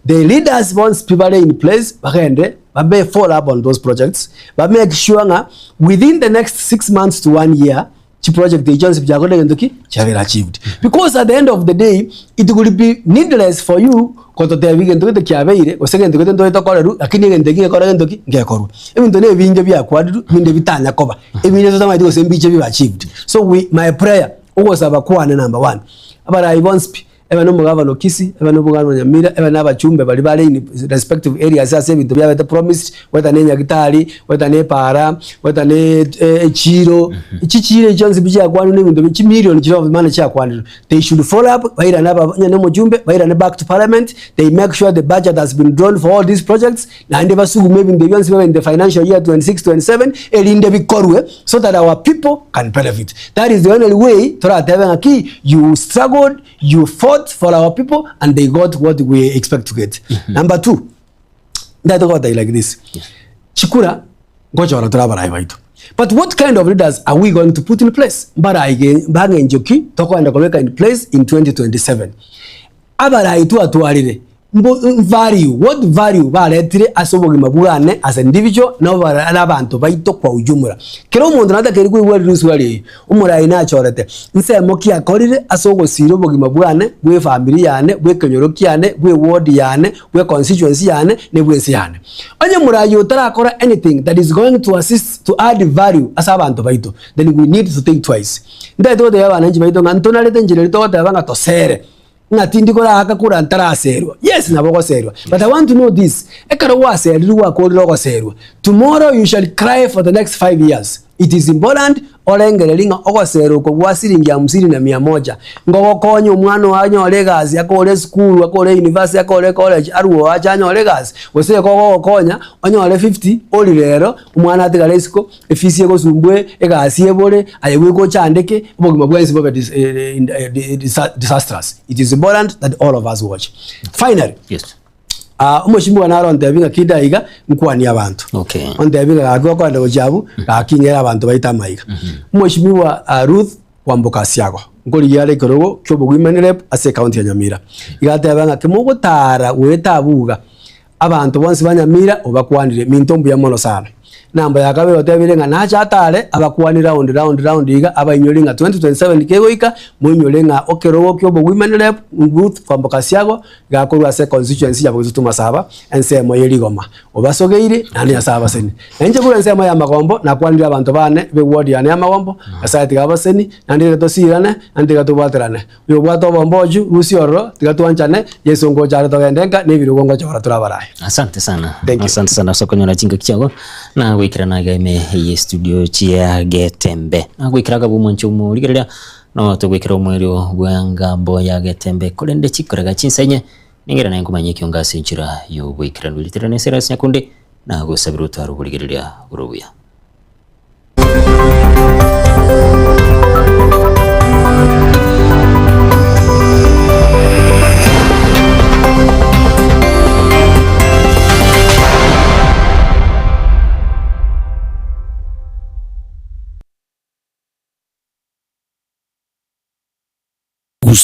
The leaders bonsi pi bare in place bagende babe follow up on those projects, ba make sure ng'a within the next 6 months to one year, Chiproject echi chionsi chiakorire gento ki? Chiabeire achieved. Because at the end of the day, it will be needless for you gototebia gento gete kiabeire, gose gento gete ntoe tokorerwe, lakini egento eki ngekore gento ki? Ngekorwe. Ebinto na ebinge biakwarirwe, ebinde bitanya koba, ebinde totamanyeti gose mbiche bibe achieved. So we, my prayer, ogosaba kwane number one, abarai bonsi pi, Ebe nomogabana o Kisii, ebe nomogabana o Nyamira, ebe nabachumbe baria bare in respective areas ase ebinto biabete promised, goeta ne enyagitari, goeta ne epaara, goeta ne echiiro, chichiiro echi chionsi pi chiakwanirwe na ebinto bia chimilion chiria of money chiakwanirwe. They should follow up, bairane aba onye na omochumbe, bairane back to parliament, they make sure the budget has been drawn for all these projects, naende basugume ebinto ebi bionsi bibe in the financial year 26, 27, erinde bikorwe so that our people can benefit. That is the only way toratebe ng'a ki you struggled, you fought for our people and they got what we expect to get. Number two, ndagete gotebia like this, chikura ngochora tore abarai baito but what kind of leaders are we going to put in place? Mbarai ge mbang'encho ki tokoenda kobeka in place in 2027? Abarai twatwarire mbo value, what value baretire ase obogima bwane as an individual na obara na abanto baito kwa ujumla. Kera omonto natakeire koigwa riswali eri, omorai nachorete, nsemo ki akorire ase ogosira obogima bwane, bwe efamiri yane, bwe ekenyoro kiane, bwe eward yane, bwe econstituency yane, na ebwe ense yane. Onye morai otarakora anything that is going to assist to add value ase abanto baito, then we need to think twice. Ntagete gotebia abananchi baito ng'a ntonarete enchera eria togoteba ng'a tosere. Ng'a tindi koraaka kura ntaraserwa. Yes, nabo ogoserwa. But I want to know this, ekero gwaserirwe gwakorire ogoserwa, tomorrow you shall cry for the next 5 years. It is important orengererie ng'a ogoserwa oko gwa siringi hamsini na mia moja ngogokonya omwana oo anyore egasi, akore esukuru, akore university, akore college, arwe oo ache anyore egasi, gose ekogogokonya onyore 50 ori rero, omwana atigare isiko, Efisi egosumbwe, egasi ebore, aye goika ochandeke, obogima bwensi bobe disastrous. It is important that all of us watch. Finally, Yes. ah, omoshimiwa naro ontebi ng'a kida iga nkwanie abanto. Okay. Ontebi ng'a gaki okoenda gochia abwo, gaki ng'ere abanto baito amaiga. Omoshimiwa ah, Ruth Kwamboka Asiago, nkorigia are ekerogo ki'obowomen rep ase ecounty ya Nyamira. Iga ateba ng'a kimogotara goeta abwo iga, Abanto bonsi ba Nyamira obakwanire, Minto mbuya mono sana. Namba ya kabere otebire ng'a nache atare abakuani round round round iga abainyore ng'a 2027 kegoika moinyore ng'a okerogo kia obowomen rep Ruth Kwamboka Siago gakorwa ase econstituency ya Bogetutu Masaba ensemo ye rigoma obasogeire naende Nyasae abaseni. Na inche korwa ensemo ya Magombo nakwanire abanto bane be ward yane ya Magombo Nyasae tiga abaseni naende tiga tosirane naende tiga tobwaterane. Oyobwate obombochu, rusia ororo, tiga twanchane, Yeso ngocha are togende nka, na ebirogo ngochora tore abaraai. Asante sana. Asante sana ase okonyora chingaki chiago na goikerana iga ime ye studio chia Getembe. Na goikera agabwo omwancho omorigereria no togoikera omoerio bw'engambo ya Getembe korende chikorega chinsa inye ningere naye nkomanya ekionga ase enchera y'oboikeranu. Ritirana esere ase nyakunde na gosabera otware oborigereria bore obuya.